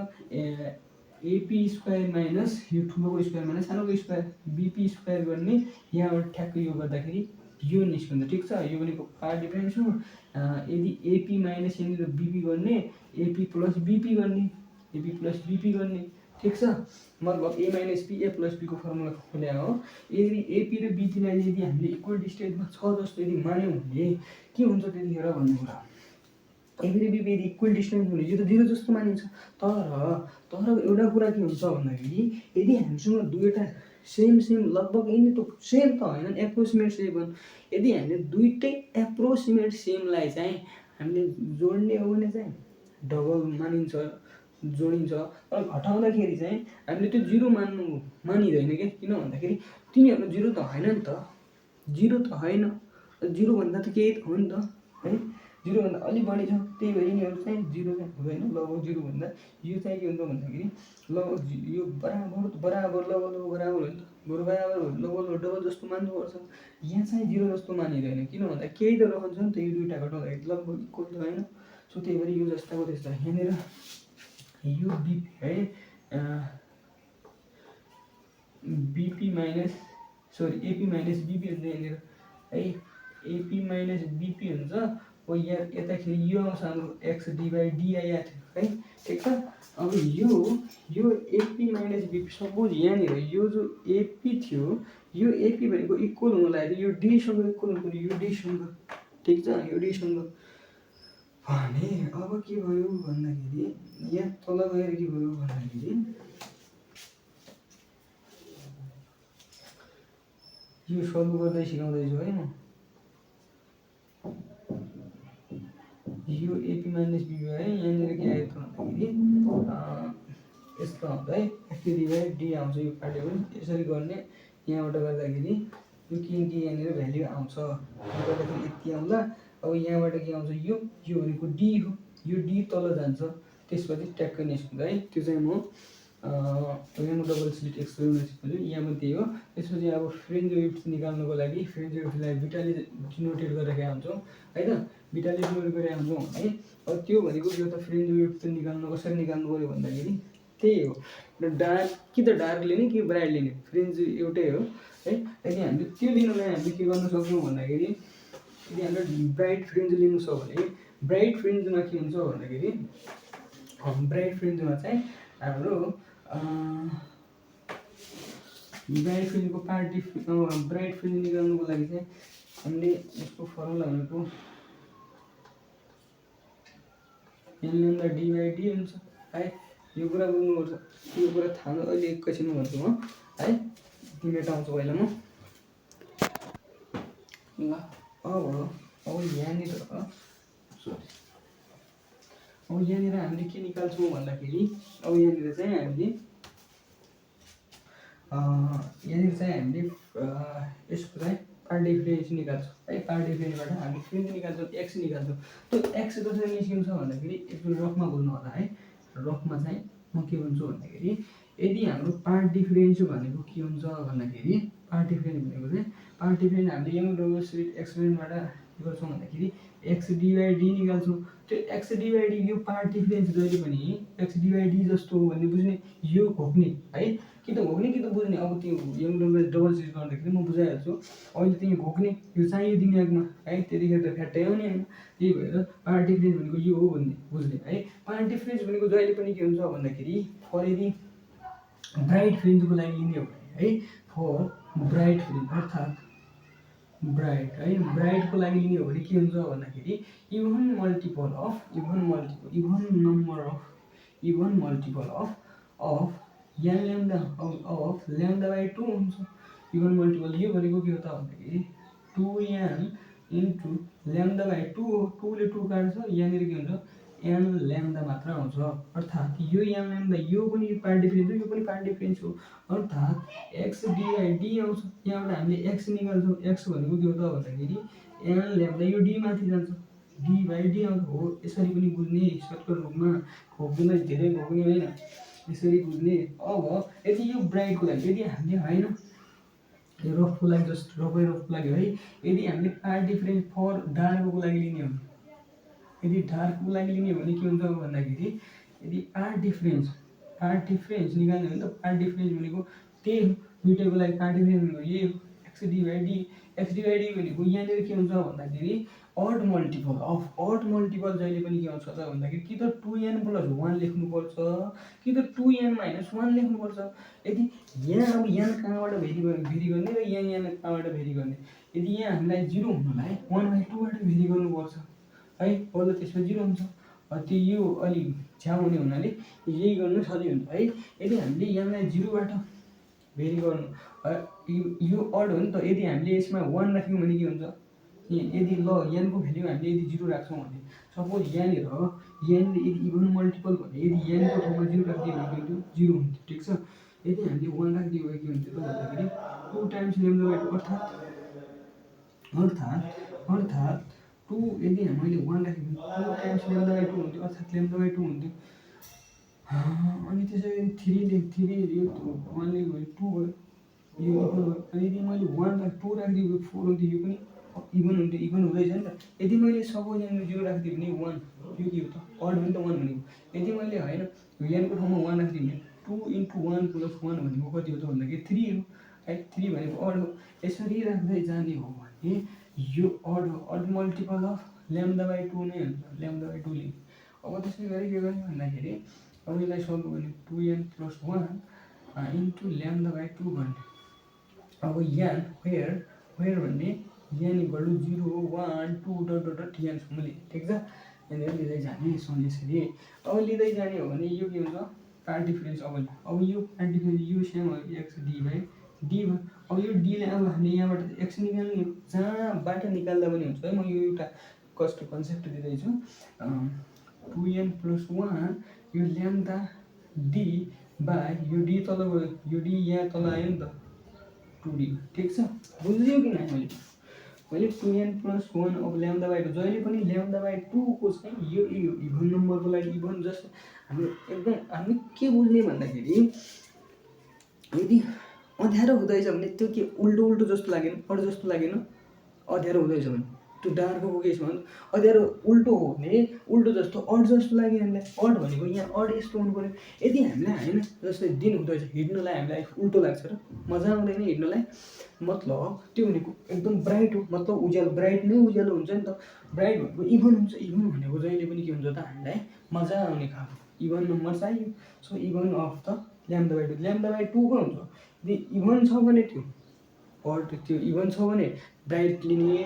एपी स्क्वायर माइनस यो ठुलोको स्क्वायर माइनस सानोको स्क्वायर बिपी स्क्वायर गर्ने, यहाँबाट ठ्याक्कै यो गर्दाखेरि यो निस्कन्छ। ठिक छ, यो भनेको पार्ट डिफरेन्स हो। यदि एपी माइनस यहाँनिर बिपी गर्ने, एपी प्लस बिपी गर्ने, एपी प्लस बिपी गर्ने। ठिक छ, मतलब A minus B A plus बीको फर्मुला खोले हो। यदि एपी र बिपीलाई यदि हामीले इक्वल डिस्टेन्समा छ जस्तो यदि मान्यौँ भने के हुन्छ त्यतिखेर भन्ने कुरा। एपी र बिपी यदि इक्वल डिस्टेन्स भने यो त 0 जस्तो मानिन्छ। तर एउटा कुरा के हुन्छ भन्दाखेरि यदि हामीसँग दुईवटा सेम लगभग यिनी त सेम त होइनन्, एप्रोक्सिमेट सेम। यदि हामीले दुईटै एप्रोक्सिमेट सेमलाई चाहिँ हामीले जोड्ने हो भने चाहिँ डबल मानिन्छ, जोडिन्छ। तर घटाउँदाखेरि चाहिँ हामीले त्यो 0 मानिँदैन क्या। किन भन्दाखेरि तिनीहरू 0 त होइन नि त, 0 त होइन, 0 भन्दा त केही त हो नि त है, 0 भन्दा अलि बढी छ। त्यही भएर यिनीहरू चाहिँ 0 चाहिँ हुँदैन, लगभग 0 भन्दा यो चाहिँ के हुन्छ भन्दाखेरि लगभग यो बराबर लगभग बराबर हो नि त, बराबर हो लगभग डबल जस्तो मान्नुपर्छ। यहाँ चाहिँ 0 जस्तो मानिँदैन, किन भन्दा केही त रहन्छ नि त, यो दुईवटा घटाउँदाखेरि लगभग इक्वल त होइन। सो त्यही भएर यो जस्ताको त्यस्ता यहाँनिर यो बिपी है, BP minus AP minus BP हुन्छ यहाँनिर है, एपी माइनस बिपी हुन्छ। अब यहाँ यताखेरि यो आउँछ हाम्रो एक्स डिभाइड डी आइएको थियो है। ठिक छ, अब यो एपी माइनस बिपी, सपोज यहाँनिर यो जो एपी थियो यो एपी भनेको इक्वल हुनु लाग्यो यो डीसँग इक्वल हुनु पर्यो, यो डीसँग। ठिक छ, यो डीसँग भने अब के भयो भन्दाखेरि यहाँ तल गएर के भयो भन्दाखेरि यो सल्भ गर्दै सिकाउँदैछु है म। यो एपी माइनस बिपी है, यहाँनिर के आयो त भन्दाखेरि यस्तो आउँछ है, एक्स डिभाइड डी आउँछ। यो पार्ट पनि यसरी गर्ने, यहाँबाट गर्दाखेरि यो के यहाँनिर भ्याल्यु आउँछ, गर्दाखेरि यति आउँला। अब यहाँबाट के आउँछ, यो भनेको डी हो, यो डी तल जान्छ, त्यसपछि ट्याक्कै निस्किन्छ है। त्यो चाहिँ म यहाँ डबल स्लिट एक्सपेरिमेन्ट सिकाउँछु, यहाँ पनि त्यही हो। त्यसपछि अब फ्रिन्ज विड्थ निकाल्नुको लागि फ्रिन्ज विड्थलाई बिटाले डिनोटेड गरेर हुन्छौँ है त, बिटाले डिनोट गरेर हुन्छौँ है। अब त्यो भनेको यो त फ्रिन्ज विड्थ निकाल्नु कसरी निकाल्नु पऱ्यो भन्दाखेरि त्यही हो, डार्क कि त डार्क लिने कि ब्राइट लिने, फ्रिन्ज एउटै हो है। यदि हामीले त्यो लिनुलाई हामीले के गर्न सक्छौँ भन्दाखेरि यदि हामीले ब्राइट फ्रिन्ज लिनु छ भने ब्राइट फ्रिन्जमा के हुन्छ भन्दाखेरि ब्राइट फ्रिन्जमा चाहिँ हाम्रो ब्राइट फ्रिन्जको ब्राइट फ्रिन्ज निकाल्नुको लागि चाहिँ हामीले यसको फर्मुला भनेको एलएमडा डिभाइड डी हुन्छ है। यो कुरा बुझ्नुपर्छ, यो कुरा थाहा छ। अहिले एकैछिनमा भन्छु म है, मेटाउँछु पहिला म ल। अब यहाँनिर हामीले के निकाल्छौँ भन्दाखेरि अब यहाँनिर चाहिँ हामीले यसको चाहिँ पार्ट डिफरेन्स निकाल्छौँ है। पार्ट डिफरेन्सबाट हामीले फ्रिन्ज निकाल्छौँ, एक्स निकाल्छौँ। त्यो एक्स कसरी निस्किन्छ भन्दाखेरि एकचोटि रफमा बोल्नु होला है। रफमा चाहिँ म के भन्छु भन्दाखेरि यदि हाम्रो पार्ट डिफरेन्स भनेको के हुन्छ भन्दाखेरि पार्ट डिफरेन्स भनेको चाहिँ हामीले यङ डबल स्लिट एक्सपेरिमेन्टबाट गर्छौँ भन्दाखेरि एक्स डिभाइड डी निकाल्छौँ। त्यो एक्स डिभाइड डी यो पार्ट डिफरेन्स जहिले पनि एक्स डिभाइड डी जस्तो हो भन्ने बुझ्ने, यो घोक्ने है, कि त घोक्ने कि त बुझ्ने। अब त्यो यङडललाई डबल चिज गर्दाखेरि म बुझाइहाल्छु। अहिले त यो घोक्ने, यो चाहियो दिमागमा है, त्यतिखेर त फ्याट्टै आउने होइन। त्यही भएर पार्ट डिफरेन्स भनेको यो हो भन्ने बुझ्ने है। पार्ट डिफरेन्स भनेको जहिले पनि के हुन्छ भन्दाखेरि फर यदि ब्राइट फ्रिन्जको लागि लिने हो भने है, फर ब्राइट फ्रिन्ज अर्थात् ब्राइट है, ब्राइटको लागि लिने हो भने के हुन्छ भन्दाखेरि even multiple of an lambda of lambda by 2 हुन्छ। इभन मल्टिपल यो भनेको के हो त भन्दाखेरि 2n इन्टु ल्याम्डा बाई 2 हो। 2 ले 2 काट्छ, यहाँनिर के हुन्छ एन ल्याम्डा मात्र आउँछ। अर्थात् यो एन ल्याम्डा यो पनि पार्ट डिफरेन्स हो, यो पनि पार्ट डिफरेन्स हो। अर्थात् एक्स डिभाइड डी आउँछ। यहाँबाट हामीले एक्स निकाल्छौँ। एक्स भनेको के हो त भन्दाखेरि एन ल्याम्डा, यो डी माथि जान्छ, डी बाई डी आउँछ। हो यसरी पनि बुझ्ने सर्टकट रूपमा, घोक्ने धेरै घोक्ने होइन, यसरी बुझ्ने। अब यदि यो ब्राइटको लागि यदि हामीले होइन यो रफको लागि जस्ट रफको लागि है, यदि हामीले पार्ट डिफरेन्स फर डार्कको लागि लिने हो, यदि डार्कको लागि लिने हो भने के हुन्छ भन्दाखेरि यदि पार्ट डिफरेन्स निकाल्ने हो भने त पार्ट डिफरेन्स भनेको त्यही हो, दुइटैको लागि पार्ट डिफरेन्स भनेको यही हो, एक्स डिभाइड डी भनेको यहाँनिर के हुन्छ भन्दाखेरि अड मल्टिपल जहिले पनि के आउँछ त भन्दाखेरि कि त 2n + 1 लेख्नुपर्छ कि त 2n - 1 लेख्नुपर्छ। यदि यहाँ अब यहाँ कहाँबाट भेरी गर्ने र यहाँ कहाँबाट भेरी गर्ने, यदि यहाँ हामीलाई 0 हुनलाई 1/2 बाट भेरी गर्नुपर्छ है, बल्ल त्यसमा 0 हुन्छ। त्यो यो अलिक झ्याउ हुने हुनाले यही गर्नु सजिलो हुन्छ है। यदि हामीले यहाँलाई 0 बाट भेरी गर्नु, यो अड हो नि त, यदि हामीले यसमा 1 राख्यौँ भने के हुन्छ, यदि ल यहाँको भ्याल्यु हामीले यदि 0 राख्छौँ भने सपोज यहाँनिर यदि इभन मल्टिपल भने यदि यहाँको ठाउँमा 0 राखिदियो भने के हुन्थ्यो 0 हुन्थ्यो, ठिक छ। यदि हामीले 1 राखिदियो भने के हुन्थ्यो त भन्दाखेरि 2 टाइम्स ल्याम्डा बाई 2 अर्थात् 2 यदि मैले 1 राखेँ भने 2 टाइम्स ल्याम्डा बाई 2 हुन्थ्यो, अर्थात् ल्याम्डा बाई 2 हुन्थ्यो। अनि त्यसरी 3 यो 1 ले 2 भयो, यो इक्वल भयो। अनि यदि मैले 2 राखिदियो 4 हुन्थ्यो, यो पनि इभन हुन्थ्यो, इभन हुँदैछ नि त। यदि मैले सपोज यहाँनिर 0 राखिदियो भने 1, यो के हो त अड हो नि त 1 भनेको। यदि मैले होइन यहाँको ठाउँमा 1 राखिदियो भने 2 × 1 + 1 भनेको कति हो त भन्दाखेरि 3 हो है, 3 भनेको अड हो। यसरी राख्दै जाने हो भने यो अड हो, odd multiple of lambda by 2 नै हुन्छ, ल्याम्डा बाई 2 लिने। अब त्यसै गरी के गर्ने भन्दाखेरि अब यसलाई सल्भ गर्ने 2n + 1 इन्टु ल्याम्डा बाई 2 गर्ने। अब यहाँ वेयर भन्ने यहाँ इक्वल टु 0 1 2 डट यहाँसम्म लिने, ठिक छ। यहाँनिर लिँदै जाने यसरी। अब लिँदै जाने हो भने यो के हुन्छ पार्ट डिफरेन्स। अब यो पार्ट डिफरेन्स यो सेम हो एक्स डिभाइड डी भयो। अब यो डीलाई अब हामीले यहाँबाट एक्स निकाल्ने हो, जहाँबाट निकाल्दा पनि हुन्छ है। म यो एउटा कन्सेप्ट दिँदैछु, 2n + 1 यो ल्याम्डा डी बाई यो डी तल गयो, यो डी यहाँ तल आयो नि त 2d, ठिक छ। बुझ्यो कि नै मैले 2n + 1 अब ल्याम्डा बाई 2 जहिले पनि ल्याम्डा बाई 2 को चाहिँ यो इभन नम्बरको लागि इभन जस्ट हामी के बुझ्ने भन्दाखेरि यदि अँध्यारो हुँदैछ भने त्यो के उल्टो जस्तो लागेन, अड जस्तो लागेन। अँध्यारो हुँदैछ भने त्यो डार्कको केसमा अँध्यारो उल्टो हो भने उल्टो जस्तो अड जस्तो लाग्यो हामीलाई। अड भनेको यहाँ अड यस्तो हुनु पर्यो। यदि हामीलाई होइन जस्तै दिन हुँदैछ हिँड्नलाई हामीलाई उल्टो लाग्छ र मजा आउँदैन हिँड्नलाई, मतलब त्यो भनेको एकदम ब्राइट हो, मतलब उज्यालो, ब्राइट नै उज्यालो हुन्छ नि त। ब्राइट भनेको इभन हुन्छ, इभन भनेको जहिले पनि के हुन्छ त हामीलाई मजा आउने खालको इभन नम्बर चाहियो। So even of the lambda by 2, lambda by 2 को हुन्छ। यदि इभन छ भने त्यो अड, त्यो इभन छ भने ब्राइट लिने,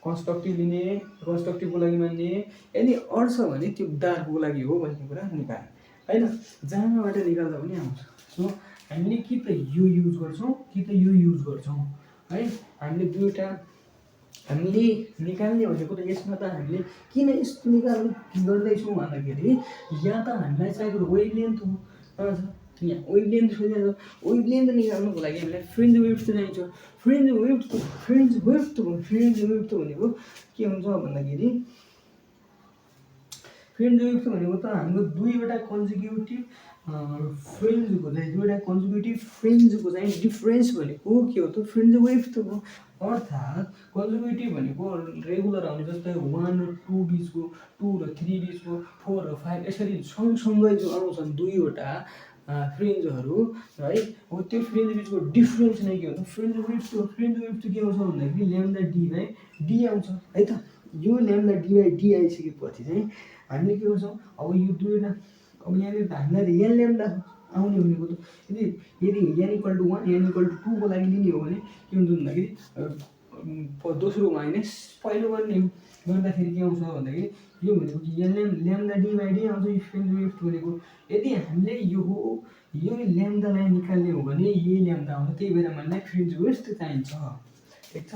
कन्स्ट्रक्टिभ लिने, कन्स्ट्रक्टिभको लागि मान्ने। यदि अड छ भने त्यो डार्कको लागि हो भन्ने कुरा निकाल्ने होइन, जहाँबाट निकाल्दा पनि आउँछ। सो हामीले कि त यो युज गर्छौँ कि त यो युज गर्छौँ है। हामीले दुईवटा हामीले निकाल्ने भनेको त यसमा त हामीले किन यस्तो निकाल्ने गर्दैछौँ भन्दाखेरि या त हामीलाई चाहिएको वेभलेन्थ हो, यहाँ वेभलेन्थ सोधेको, वेभलेन्थ निकाल्नुको लागि हामीलाई फ्रिन्ज विड्थ चाहिन्छ। फ्रिन्ज विड्थ भनेको के हुन्छ भन्दाखेरि फ्रिन्ज विड्थ भनेको त हाम्रो दुईवटा कन्जिक्युटिभ फ्रिन्जको चाहिँ दुईवटा कन्जुगेटिभ फ्रिन्जको चाहिँ डिफ्रेन्स भनेको के हो त फ्रिन्ज वेभ्सको अर्थात् कन्जुगेटिभ भनेको रेगुलर आउने जस्तै 1 र 2 बिचको 2 र 3 बिचको 4 र 5 यसरी सँगसँगै जो आउँछन् दुईवटा फ्रिन्जहरू है हो त्यो फ्रिन्ज बिचको डिफ्रेन्स नै के हो त फ्रिन्ज वेभ के आउँछ भन्दाखेरि ल्याम्डा डी बाई डी आउँछ है त यो ल्याम्डा डी बाई डी आइसकेपछि चाहिँ हामीले के गर्छौँ अब यो दुईवटा अब यहाँनिर त हामीलाई एन ल्याम्डा आउने भनेको त यदि n equal to 1 n equal to 2 को लागि लिने हो भने के हुन्छ भन्दाखेरि दोस्रो माइनस पहिलो गर्ने हो गर्दाखेरि के आउँछ भन्दाखेरि यो भनेको कि n lambda d by d आउँछ यो फ्रिन्ज वेभ भनेको यदि हामीले यो ल्याम्डालाई निकाल्ने हो भने यही ल्याम्डा आउँछ त्यही भएर हामीलाई फ्रिन्ज वेभ चाहिन्छ ठिक छ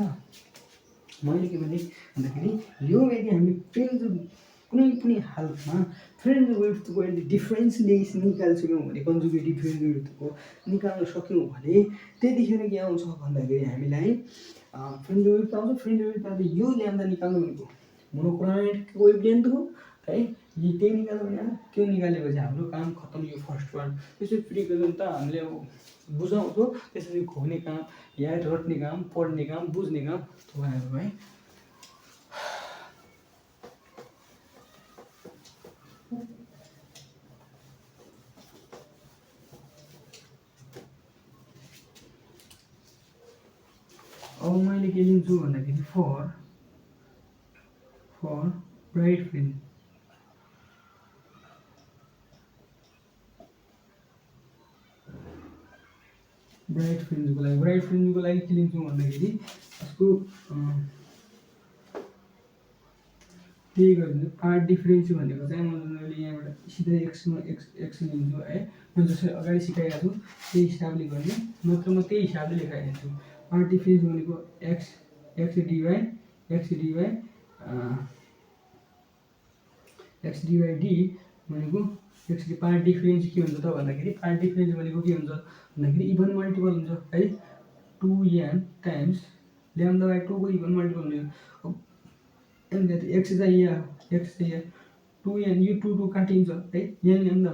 मैले के भने भन्दाखेरि यो यदि हामी फ्रिन्ज कुनै पनि हालतमा फ्रिन्ज वेभको यदि डिफ्रेन्स निकाल्छौँ भने कन्जुगेटिभ फ्रिन्ज वेभको निकाल्न सक्यौँ भने त्यतिखेर के आउँछ भन्दाखेरि हामीलाई फ्रिन्ज वेभ आउँछ फ्रिन्ज वेभ यो ल्याम्डा निकाल्नु भनेको मोनोक्रोमेटिक वेभलेन्थ हो है त्यही निकाल्नु भने त्यो निकालेपछि हाम्रो काम खत्तम यो फर्स्ट वान त्यसै फ्रिक्वेन्सन त हामीले अब बुझाउँछौँ त्यसरी खोज्ने काम याद रट्ने काम पढ्ने काम बुझ्ने काम तपाईँहरू है अब मैले के लिन्छु भन्दाखेरि फर ब्राइट फ्रिन्ज ब्राइट फ्रिन्जको लागि के लिन्छु भन्दाखेरि यसको त्यही गरिदिन्छु पार्ट डिफ्रेन्स भनेको चाहिँ मैले यहाँबाट सिधै एक्स लिन्छु है मैले जसरी अगाडि सिकाएको छु त्यही हिसाबले गर्ने नत्र म त्यही हिसाबले लेखाइदिन्छु पार्ट डिफ्रेन्स भनेको एक्स डी बाई डी भनेको एक्स पार्ट डिफ्रेन्स के हुन्छ त भन्दाखेरि पार्ट डिफ्रेन्स भनेको के हुन्छ भन्दाखेरि इभन मल्टिपल हुन्छ है 2n टाइम्स ल्याम्डा बाई 2 को इभन मल्टिपल हुन्छ एन एक्स चाहिँ यहाँ 2n यो 2 काटिन्छ है एन ल्याम्डा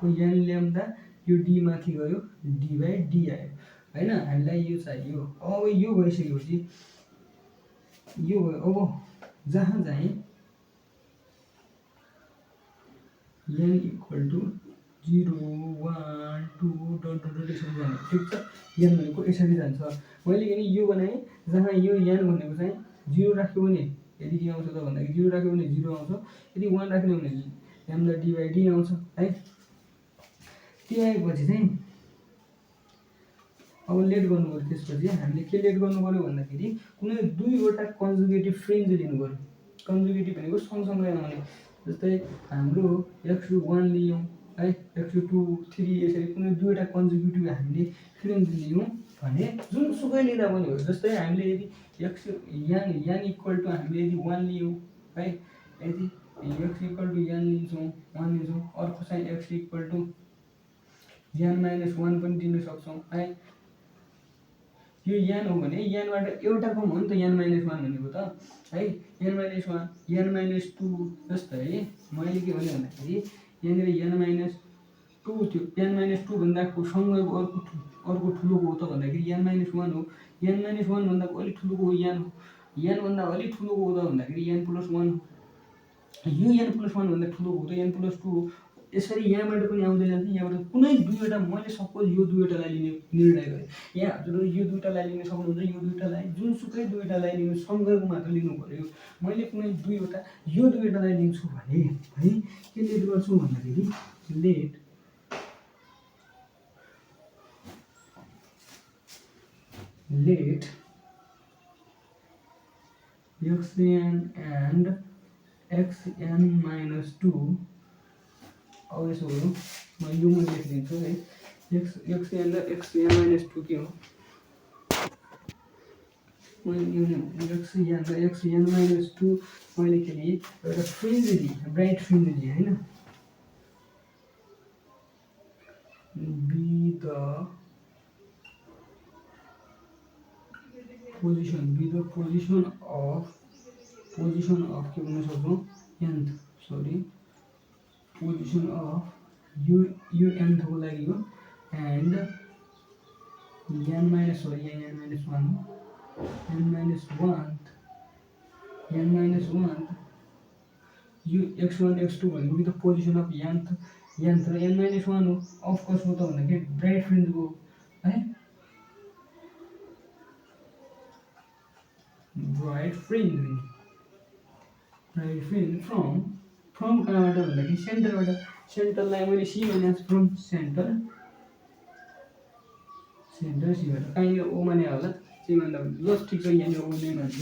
हुन्छ एन ल्याम्डा यो डी माथि गयो डी बाई डी आयो हैन हामीलाई यो चाहियो अब यो भइसकेपछि यो भयो अब जहाँ चाहिँ n इक्वल टु 0 1 2 डट यसरी जाने ठिक छ n भनेको यसरी जान्छ मैले किन यो बनाएँ जहाँ यो n भनेको चाहिँ 0 राख्यो भने यदि के आउँछ त भन्दाखेरि 0 राख्यो भने 0 आउँछ यदि 1 राख्ने भने ल्याम्डा डी बाई डी आउँछ है त्यो आएपछि चाहिँ अब लेट गर्नु पर्यो त्यसपछि हामीले के लेट गर्नु पर्यो भन्दाखेरि कुनै दुईवटा कन्जुगेटिभ फ्रिन्ज लिनु पर्यो कन्जुगेटिभ भनेको सँगसँगै आउने जस्तै हाम्रो x1 लियौँ है x2 3 यसरी कुनै दुईवटा कन्जुगेटिभ हामीले फ्रिन्ज लियौँ भने जुनसुकै लिँदा पनि हो जस्तै हामीले यदि n इक्वल टु हामीले यदि 1 लियौँ है यदि x इक्वल टु n लिन्छौँ 1 लिन्छौँ अर्को चाहिँ x इक्वल टु n-1 पनि दिन सक्छौँ है यो n हो भने n बाट एउटाको हो नि त n-1 भनेको त है n-1 n-2 जस्तै मैले के भने भन्दाखेरि यहाँनिर n-2 थियो n-2 भन्दाको सँगैको अर्को ठुलोको हो त भन्दाखेरि n-1 हो n-1 भन्दाको अलि ठुलोको n हो n भन्दा अलि ठुलोको हो त भन्दाखेरि n+1 हो यो n+1 भन्दा ठुलोको हो त n+2 हो यसरी यहाँबाट पनि आउँदै जान्छ यहाँबाट कुनै दुईवटा मैले सपोज यो दुईवटालाई लिने निर्णय गरेँ यहाँ हजुरले यो दुईवटालाई लिन सक्नुहुन्छ यो दुईवटालाई जुनसुकै दुईवटालाई लिनु सँगैको मात्र लिनु पर्यो मैले कुनै दुईवटा यो दुईवटालाई लिन्छु भने है के लेट गर्छु भन्दाखेरि लेट xn and xn-2 अब यसो गरौँ म यो मैले लेखिदिन्छु है xn र xn-2 के हो मैले xn र xn-2 मैले के लिएँ एउटा फ्रिन्ज लिएँ ब्राइट फ्रिन्ज लिएँ हैन be the position of के भन्न सक्छौँ position of यो nthको लागि हो and n minus sorry n minus 1 n minus 1 n minus 1 यो x1 x2 भनेको कि त पोजिसन अफ nth र n minus 1 हो अफ कोर्स हो त भन्दाखेरि ब्राइट फ्रिन्जको है ब्राइट फ्रिन्ज फ्रम कहाँबाट भन्दाखेरि सेन्टरलाई मैले सी भने फ्रम सेन्टर सीबाट कहीँनिर ओ माने होला सी भन्दा ल ठिक छ यहाँनिर ओ नै मान्छ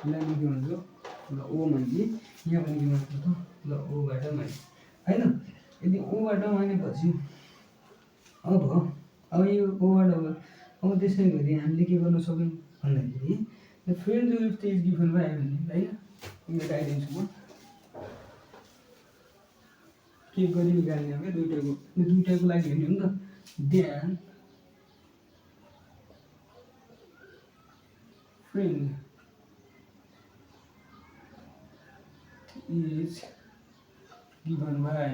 यहाँ के भन्छ ल ओ मान्ने यहाँ पनि के मान्छ त ल ओबाट माने होइन यदि ओबाट मानेपछि अब यो ओबाट अब त्यसै गरी हामीले के गर्न सक्यौँ भन्दाखेरि friend with is given by भन्ने होइन मेटाइदिन्छु म के गरी निकाल्ने हो क्या दुइटाको लागि हेर्ने हो नि त then friend is given by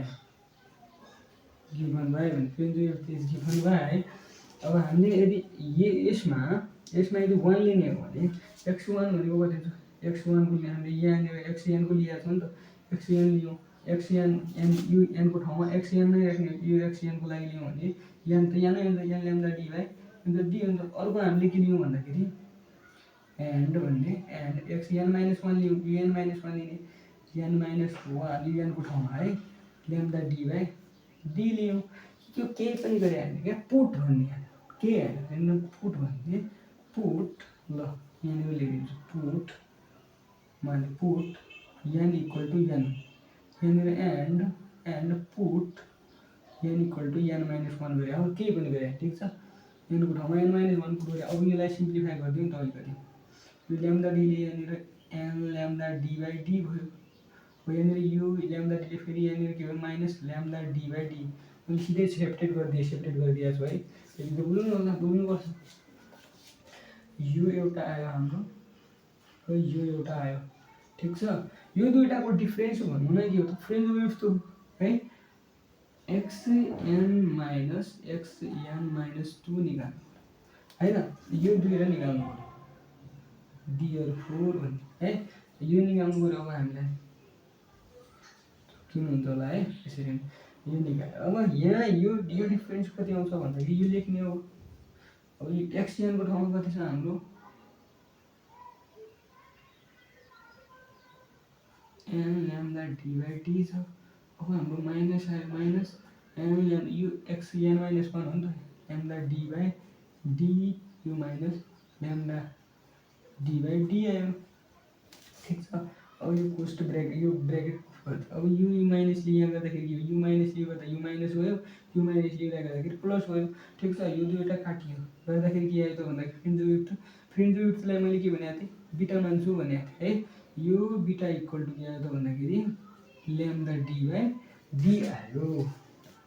when friend is given by अब हामीले यदि यसमा यदि 1 लिने हो भने x1 भनेको कति छ x1 को हामीले यहाँनिर xn को लिएको छ नि त xn लियौँ xn n u n को ठाउँमा xn नै राख्ने यो xn को लागि लियौँ भने n त यहाँ नै हुन्छ n ल्याम्डा d भाइ अन्त d हुन्छ अर्को हामीले के लियौँ भन्दाखेरि एन्ड भन्ने एन्ड x n minus 1 लियौँ n minus 1 लिने n minus 1 n को ठाउँमा है ल्याम्डा d भाइ d लियौँ त्यो केही पनि गरे हामीले क्या पुट भन्ने के हेर्नु पुट भन्ने पुट ल यहाँनिर लेखिदिन्छु पुट माने put n equal to n यहाँनिर and put n equal to n minus 1 गरे अब केही पनि गरे ठिक छ n को ठाउँमा n minus 1 पुट गरे अब यसलाई सिम्प्लिफाई गरिदिउँ त अलिकति यो ल्याम्डा d ले यहाँनिर n lambda d by d भयो हो यहाँनिर यो ल्याम्डा d ले फेरि यहाँनिर के भयो minus lambda d by d मैले सिधै सेपरेट गरिदिएको छु है यदि त बुझ्नुपर्छ यो एउटा आयो हाम्रो र यो एउटा आयो ठिक छ यो दुईटाको डिफरेन्स भन्नु नै के हो त फ्रेन्ड विड्थ हो है xn minus 2 निकाल्नु हैन यो दुईटा निकाल्नु पर्यो डियर 4 भन्ने है यो निकाल्नु पर्यो अब हामीलाई के हुन्छ होला है यसरी यो निकाल्यो अब यहाँ यो डिफरेन्स कति आउँछ भन्दाखेरि यो लेख्ने हो अब यो xn को ठाउँमा कति छ हाम्रो n lambda d by d छ अब हाम्रो माइनस आयो माइनस n यो xn minus 1 हो नि त ल्याम्डा d बाई d यो minus lambda d by d आयो ठिक छ अब यो पोस्ट ब्रेकेट यो ब्रेकेट अब यो माइनस लिएर गर्दाखेरि यो माइनस लिएर गर्दा यो माइनस भयो यो माइनस लिएर गर्दाखेरि प्लस भयो ठिक छ यो दुईटा काटियो गर्दाखेरि के आयो त भन्दाखेरि फ्रेन्ड विड्थलाई मैले के भनेको थिएँ बिटा मान्छु भनेको थिएँ है यो बिटा इक्वल टु के आयो त भन्दाखेरि ल्याम्डा d बाई d आयो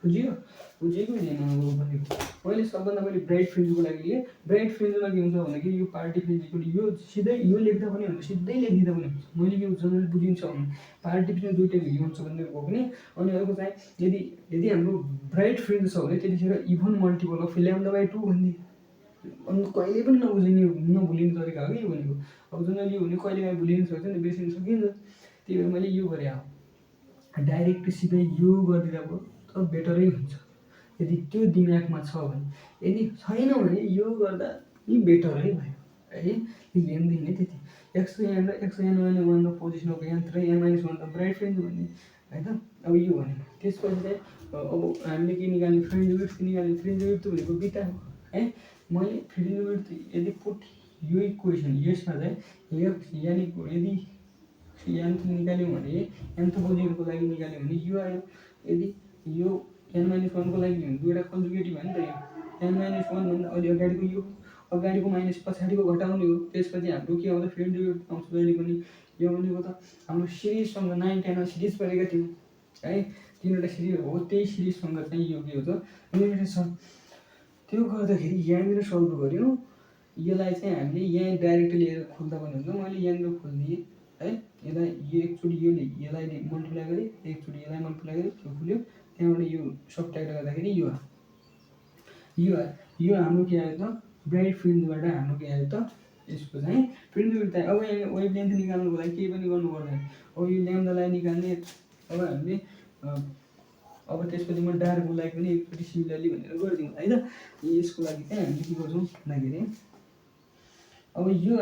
बुझ्यो बुझेको हुँदैन भनेको मैले सबभन्दा मैले ब्राइट फ्रिन्जको लागि लिएँ ब्राइट फ्रिन्जमा के हुन्छ भन्दाखेरि यो पार्टी फ्रिन्ज यो सिधै यो लेख्दा पनि हुन्छ सिधै लेखिदिँदा पनि हुन्छ मैले के जनरली बुझिन्छ भने पार्टी फ्रिन्ज दुईटै भ्याल्यु हुन्छ भन्ने हो पनि अनि अर्को चाहिँ यदि हाम्रो ब्राइट फ्रिन्ज छ भने त्यतिखेर even multiple of lambda by 2 भन्ने अनि कहिले पनि नभुलिने तरिका हो कि यो भनेको अब जनरली यो भने कहिलेकाहीँ भुलिन सक्छ नि बिर्सिन सकिन्छ त्यही भएर मैले यो गरेँ अब डाइरेक्ट सिधै यो गरिदिँदा भयो त बेटरै हुन्छ यदि त्यो दिमागमा छ भने यदि छैन भने यो गर्दा नि बेटरै भयो है लेनदेन नै त्यति xn र xn minus 1 the position of n र n minus 1 the bright fringe भन्ने हैन अब यो भने त्यसपछि चाहिँ अब हामीले के निकाल्ने फ्रिन्ज विड्थ निकाल्ने फ्रिन्ज विड्थ भनेको बिटा हो है मैले फ्रिन्ज विड्थ यदि पुट यो इक्वेसन यसमा चाहिँ यदि n निकाल्यौँ भने nth पोजिसनको लागि निकाल्यौँ भने यो आयो यदि यो n minus 1 को लागि भने दुईटा कन्जुगेटिभ हो नि त यो n minus 1 भन्दा अलि अगाडिको यो अगाडिको माइनस पछाडिको घटाउने हो त्यसपछि हाम्रो के आउँछ फ्रेन्ड विड्थ आउँछ जहिले पनि यो भनेको त हाम्रो सिरिजसँग 9 10 मा सिरिज गरेका थियौँ है तीनवटा सिरिज हो त्यही सिरिजसँग चाहिँ यो के हुन्छ लिमिटेड छ त्यो गर्दाखेरि यहाँनिर सल्भ गर्यौँ यसलाई चाहिँ हामीले यहाँ डाइरेक्ट लिएर खोल्दा पनि हुन्छ मैले यहाँनिर खोल्दिएँ है यसलाई यो एकचोटि यसलाई मल्टिप्लाई गरेँ एकचोटि यसलाई मल्टिप्लाई गरेँ त्यो खुल्यो त्यहाँबाट यो सबट्र्याक्ट गर्दाखेरि यो हाम्रो के आयो त ब्राइट फ्रिन्जबाट हाम्रो के आयो त यसको चाहिँ फ्रिन्ज विड्थ आयो। अब यहाँ वेभ लेन्थ निकाल्नुको लागि केही पनि गर्नु पर्दैन। अब यो ल्याम्डालाई निकाल्ने अब हामीले अब त्यसपछि म डार्कको लागि पनि एकचोटि सिमिलरली भनेर गरिदिउँ है त। यसको लागि चाहिँ हामीले के गर्छौँ भन्दाखेरि अब यो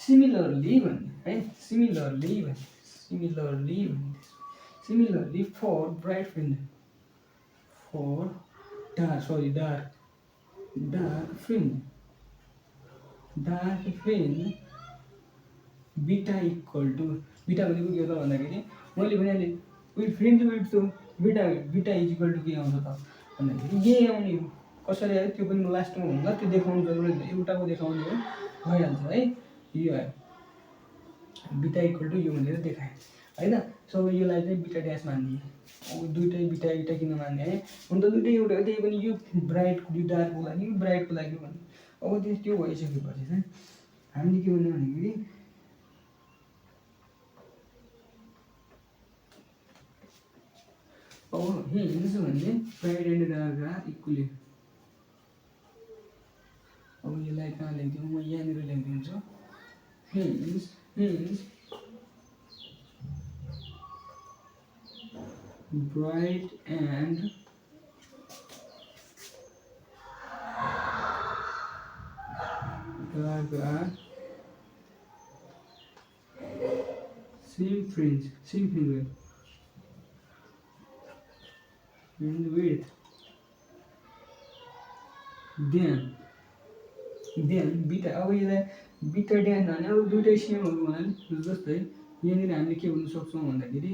सिमिलरली भन्ने है similarly for bright fringe for dark fringe beta equal to beta भनेको के हो त भन्दाखेरि मैले भनिहालेँ with fringe width to beta is equal to के आउँछ त भन्दाखेरि यही आउने हो। कसरी आयो त्यो पनि म लास्टमा भन्दा त्यो देखाउनु जरुरी छैन, एउटाको देखाउने हो भइहाल्छ है। यो आयो बीटा इक्वल टू यो भनेर देखाएँ है त। सबै योलाई चाहिँ बीटा ड्यास मानिदिएँ। अब दुइटै बीटा किन मान्ने है, हुन त दुइटै एउटा हो, त्यही पनि यो ब्राइट यो डार्कको लागि यो ब्राइटको लागि भन्ने। अब त्यो भइसकेपछि चाहिँ हामीले के भन्ने भनेखेरि अब हिन्स भन्ने bright and dark are equally. अब यसलाई कहाँ लेखिदिउँ, म यहाँनिर लेखिदिन्छु hence bright and dark are same fringe and width. Then beta. अब यसलाई बीटा ड्यास भने अब दुइटै सेमहरू हुनाले जस्तै यहाँनिर हामीले के भन्नु सक्छौँ भन्दाखेरि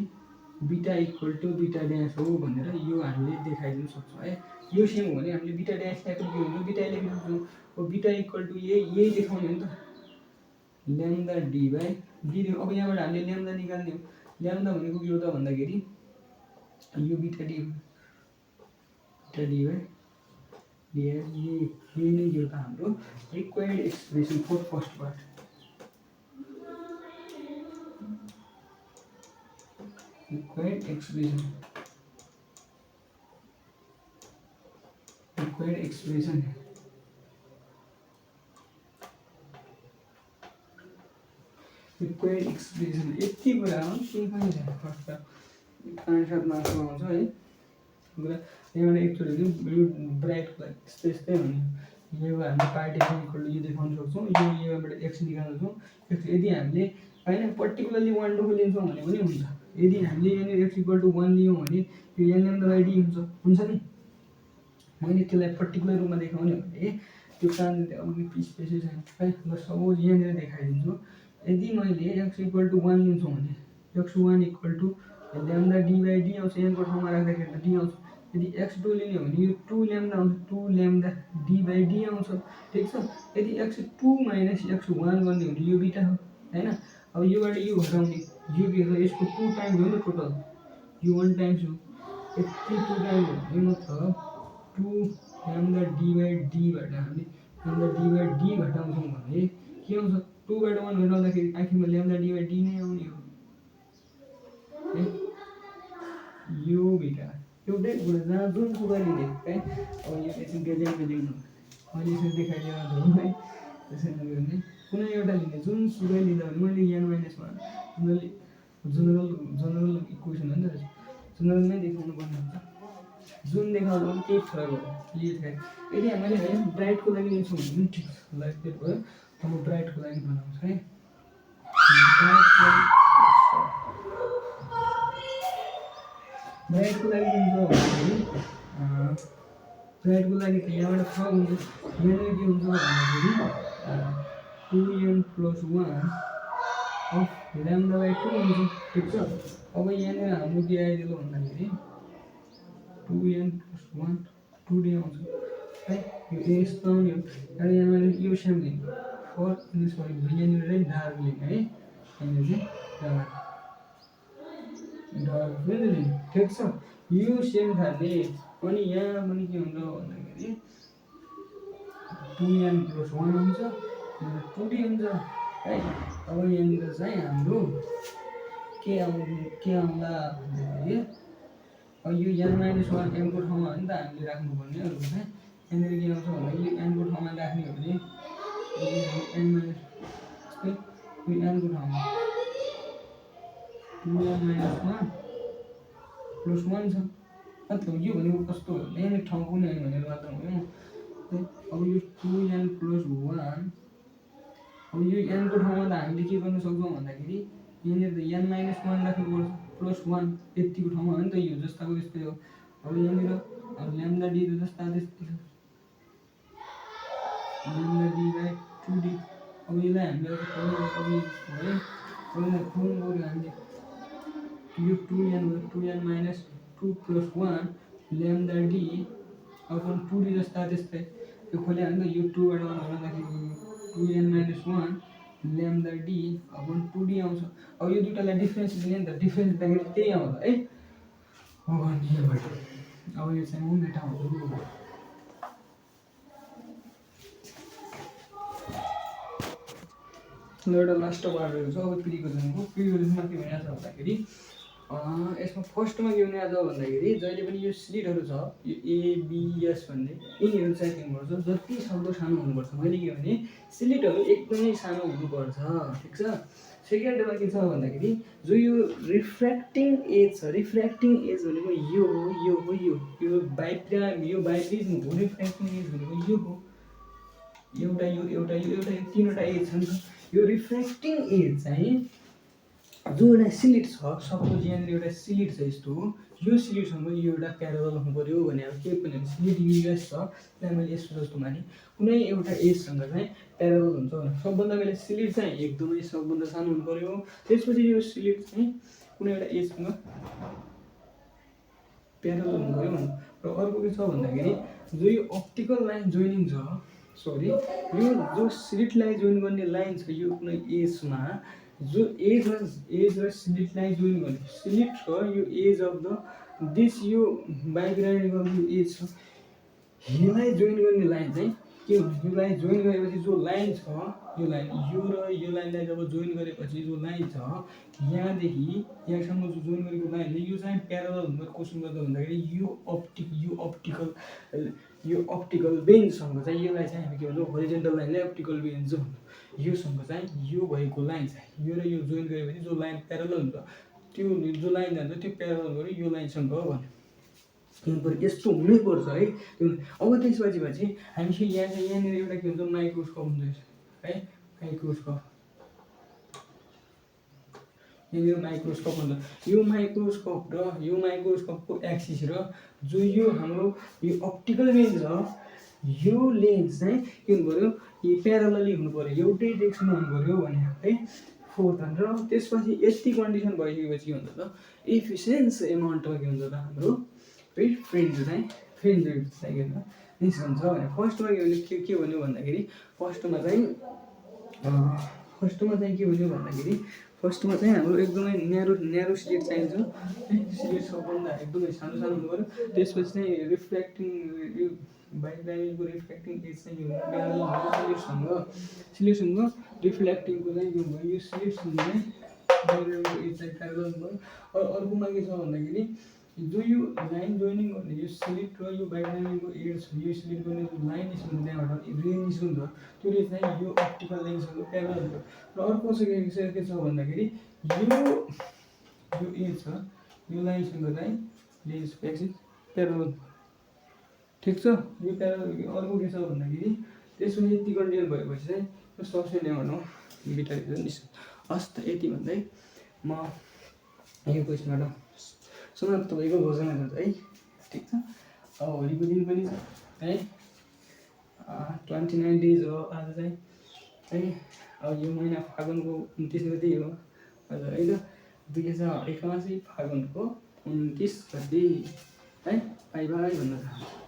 beta equal to beta dash हो भनेर यो हामीले देखाइदिनु सक्छौँ है। यो सेम हो भने हामीले बीटा ड्यास ल्याएको के हुन्छ बीटा लेख्न सक्छौँ। अब बीटा इक्वल टू यही देखाउने हो नि त ल्याम्डा डी बाई डी। अब यहाँबाट हामीले ल्याम्डा निकाल्ने हो। ल्याम्डा भनेको के हो त भन्दाखेरि यो बीटा डी बाई यही नै के हो त हाम्रो required expression for first part. Required expression यति कुरा हो, केही पनि छैन। फर्स्ट 5-7 मार्क्समा आउँछ है कुरा। यहाँबाट एकचोटि यो ब्राइटको लागि यस्तै हुने। यो हामीले पार्टिसन इक्वल टू यो देखाउन सक्छौँ। योबाट एक्स निकाल्न सक्छौँ। यदि हामीले होइन पर्टिकुलरली 1 2 लिन्छौँ भने पनि हुन्छ। यदि हामीले यहाँनिर एक्स इक्वल टू 1 लियौँ भने यो एन ल्याम्डा बाई डी हुन्छ नि। मैले त्यसलाई पर्टिकुलर रूपमा देखाउने हो भने त्यो कहाँनिर अब स्पेसै छैन है। ल सपोज यहाँनिर देखाइदिन्छु। यदि मैले एक्स इक्वल टू 1 लिन्छौँ भने x1 equal to lambda d by d आउँछ। यहाँको ठाउँमा राख्दाखेरि त डी आउँछ। यदि x2 लिने हो भने यो 2 ल्याम्डा आउँछ, 2 ल्याम्डा डी बाई डी आउँछ। ठिक छ। यदि x2 माइनस x1 गर्ने हो भने यो बीटा हो होइन। अब योबाट यो घटाउने यो के हो, यसको 2 टाइम्स हो नि टोटल, यो 1 टाइम्स हो। यति 2 टाइम्स हो भने मतलब 2 ल्याम्डा डी बाई डीबाट हामीले ल्याम्डा डी बाई डी घटाउँछौँ भने के आउँछ 2 बाट 1 घटाउँदाखेरि आखिरमा ल्याम्डा डी बाई डी नै आउने हो है। यो बीटा एउटै कुरा जहाँ जुन सुकै लिने है। अब यो यसरी बेलेगमा लेख्नु मैले यसरी देखाइदिएर हुन्छ है। त्यसरी नगर्ने कुनै एउटा लिने जुन सुकै लिँदा भने मैले यहाँ -1 जनरल इक्वेसन हो नि त, जनरलमै देखाउनु पर्ने हुन्छ। जुन देखाउँदा पनि केही फरक हो लिएर। यदि हामीले है ब्राइटको लागि लिन्छौँ भने पनि ठिक छ। लाइक त्यो भयो। अब ब्राइटको लागि बनाउँछ है। ब्राइटको लागि हुन्छ भन्दाखेरि ब्राइटको लागि त यहाँबाट फरक हुन्छ। यहाँनिर के हुन्छ भन्दाखेरि 2n + 1 अफ ल्याम्डा बाई 2 हुन्छ। ठिक छ। अब यहाँनिर हाम्रो के आइदियो भन्दाखेरि 2n + 1 2d आउँछ है। यो यस्तो आउने हो। र यहाँ मैले यो सेम लिने फर यहाँनिर चाहिँ डार्क लिने है। यहाँनिर चाहिँ डार्क पनि लिने। ठिक छ। यो सेम खाले अनि यहाँ पनि के हुन्छ भन्दाखेरि 2n + 1 हुन्छ 2d हुन्छ है। अब यहाँनिर चाहिँ हाम्रो के आउँला भन्दाखेरि अब यो n-1 n को ठाउँमा हो नि त हामीले राख्नुपर्ने अरू है यहाँनिर के आउँछ भन्दाखेरि यो n को ठाउँमा राख्ने हो भने n माइनस यो n को ठाउँमा 2n-1 प्लस 1 छ मतलब यो भनेको कस्तो हो यहाँनिर ठाउँ कुनै होइन भनेर मात्र हो अब यो 2n प्लस 1 अब यो n को ठाउँमा त हामीले के गर्न सक्छौँ भन्दाखेरि यहाँनिर त n-1 राख्नुपर्छ प्लस 1 यतिको ठाउँमा हो नि त यो जस्ताको त्यस्तै हो अब यहाँनिर ल्याम्डा डी त जस्ता त्यस्तै छ ल्याम्डा डी बाई 2d अब यसलाई हामीले है खोल्नु पऱ्यो हामीले यो 2n minus 2 plus 1 lambda D upon 2d जस्ता त्यस्तै यो खोल्यो भने त यो 2 बाट 1 हटाउँदाखेरि 2n minus 1 lambda D upon 2d आउँछ अब यो दुईटालाई डिफरेन्स दिने नि त डिफरेन्स दिँदाखेरि त्यही आउँछ है हो अनि यहाँबाट अब यो चाहिँ म मेटाउँछु एउटा लास्ट पार्टहरू छ अब प्रिकोजनको प्रिकोजनमा के भनिरहेको छ भन्दाखेरि यसमा फर्स्टमा के भनिरहेको छ भन्दाखेरि जहिले पनि यो स्लिटहरू छ यो एबिएस भन्ने यिनीहरू चाहिँ के हुनुपर्छ जति सक्दो सानो हुनुपर्छ मैले के भने स्लिटहरू एकदमै सानो हुनुपर्छ ठिक छ सेकेन्डमा के छ भन्दाखेरि जो यो रिफ्र्याक्टिङ एज छ रिफ्र्याक्टिङ एज भनेको यो हो यो बाइप्रिज्मको रिफ्र्याक्टिङ एज भनेको यो हो एउटा तीनवटा एज छ नि त यो रिफ्र्याक्टिङ एज चाहिँ जो एउटा स्लिट छ सपोज यहाँनिर एउटा स्लिट छ यस्तो यो स्लिटसँग यो एउटा प्यारलल हुनु पऱ्यो भने अब के पनि स्लिट युएस छ त्यसलाई मैले यस्तो जस्तो माने कुनै एउटा एजसँग चाहिँ प्यारलल हुन्छ भने सबभन्दा मैले स्लिट चाहिँ एकदमै सबभन्दा सानो हुनु पऱ्यो त्यसपछि यो स्लिट चाहिँ कुनै एउटा एजसँग प्यारलल हुनु पऱ्यो र अर्को के छ भन्दाखेरि जो यो अप्टिकल लाइन जोइनिङ छ सरी यो जो स्लिटलाई जोइन गर्ने लाइन छ यो कुनै एजमा जो एज र स्लिटलाई जोइन गर्ने स्लिटको यो एज अफ द दिस यो बाइग्राइडको यो एज छ यसलाई जोइन गर्ने लाइन चाहिँ के हुन्छ यसलाई जोइन गरेपछि जो लाइन छ यो लाइन यो र यो लाइनलाई जब जोइन गरेपछि जो लाइन छ यहाँदेखि यहाँसम्म जो जोइन गरेको लाइन यो चाहिँ प्यारलल हुनु कसरी गर्दा भन्दाखेरि यो अप्टिकल बेन्चसँग चाहिँ यसलाई चाहिँ हामी के भन्छौँ होरिजेन्टल लाइनलाई अप्टिकल बेन्च भन्छौँ योसँग चाहिँ यो भएको लाइन चाहिँ यो र यो जोइन गरेपछि जो लाइन प्यारलल हुन्छ त्यो जो लाइन जान्छ त्यो प्यारलल गऱ्यो यो लाइनसँग भन्यो यस्तो हुनैपर्छ है अब त्यसपछि चाहिँ हामी यहाँनिर एउटा के हुन्छ माइक्रोस्कोप हुन्छ है माइक्रोस्कोप यहाँनिर माइक्रोस्कोप हुन्छ यो माइक्रोस्कोपको एक्सिस र जो यो हाम्रो यो अप्टिकल लेन्स छ यो लेन्स चाहिँ के हुनु पऱ्यो यो प्यारलली हुनु पऱ्यो एउटै डिरेक्सनमा हुनु पऱ्यो भने है फोर्थ र त्यसपछि यति कन्डिसन भइसकेपछि के हुन्छ त एफिसियन्स एमाउन्टमा के हुन्छ त हाम्रो फ्रेन्ड चाहिँ के निस्कन्छ भने फर्स्टमा के भन्यो भन्दाखेरि फर्स्टमा चाहिँ के भन्यो भन्दाखेरि फर्स्टमा चाहिँ हाम्रो एकदमै न्यारो स्लिट चाहिन्छ है स्लिट सबभन्दा एकदमै सानो हुनु पऱ्यो त्यसपछि चाहिँ रिफ्र्याक्टिङ यो बाइग्राइडको रिफ्र्याक्टिङ एज चाहिँ यो प्यारलल स्लिटसँग रिफ्ल्याक्टिङको चाहिँ यो भयो यो स्लिटसँग चाहिँ बाइग्राइडको एज चाहिँ प्यारलल भयो अर्कोमा के छ भन्दाखेरि जो यो लाइन जोइनिङ गर्ने यो स्लिट र यो बाइग्राइडको एज छ यो स्लिट गर्ने जो लाइन निस्कन्छ त्यहाँबाट रे निस्कन्छ त्यो रे चाहिँ यो अप्टिकल लाइनसँग प्यारलल हुन्छ र अर्को चाहिँ के छ भन्दाखेरि यो एज छ यो लाइनसँग चाहिँ लेन्सको एक्सिस प्यारलल ठिक छ यो प्यारलल अर्को के छ भन्दाखेरि त्यसपछि यति कन्डिसन भएपछि चाहिँ यो सब्सटेन्स एमाउन्ट बिटा निस्कन्छ हस् त यति भन्दै म यो क्वेसनबाट समाप्त भएको घोषणा गर्छ है ठिक छ अब भोलिको दिन पनि छ है 29 डेज हो आज चाहिँ है अब यो महिना फागुनको 29 गते हो हजुर है त 2081 फागुनको 29 गते है बाई बाई भन्न चाहन्छु।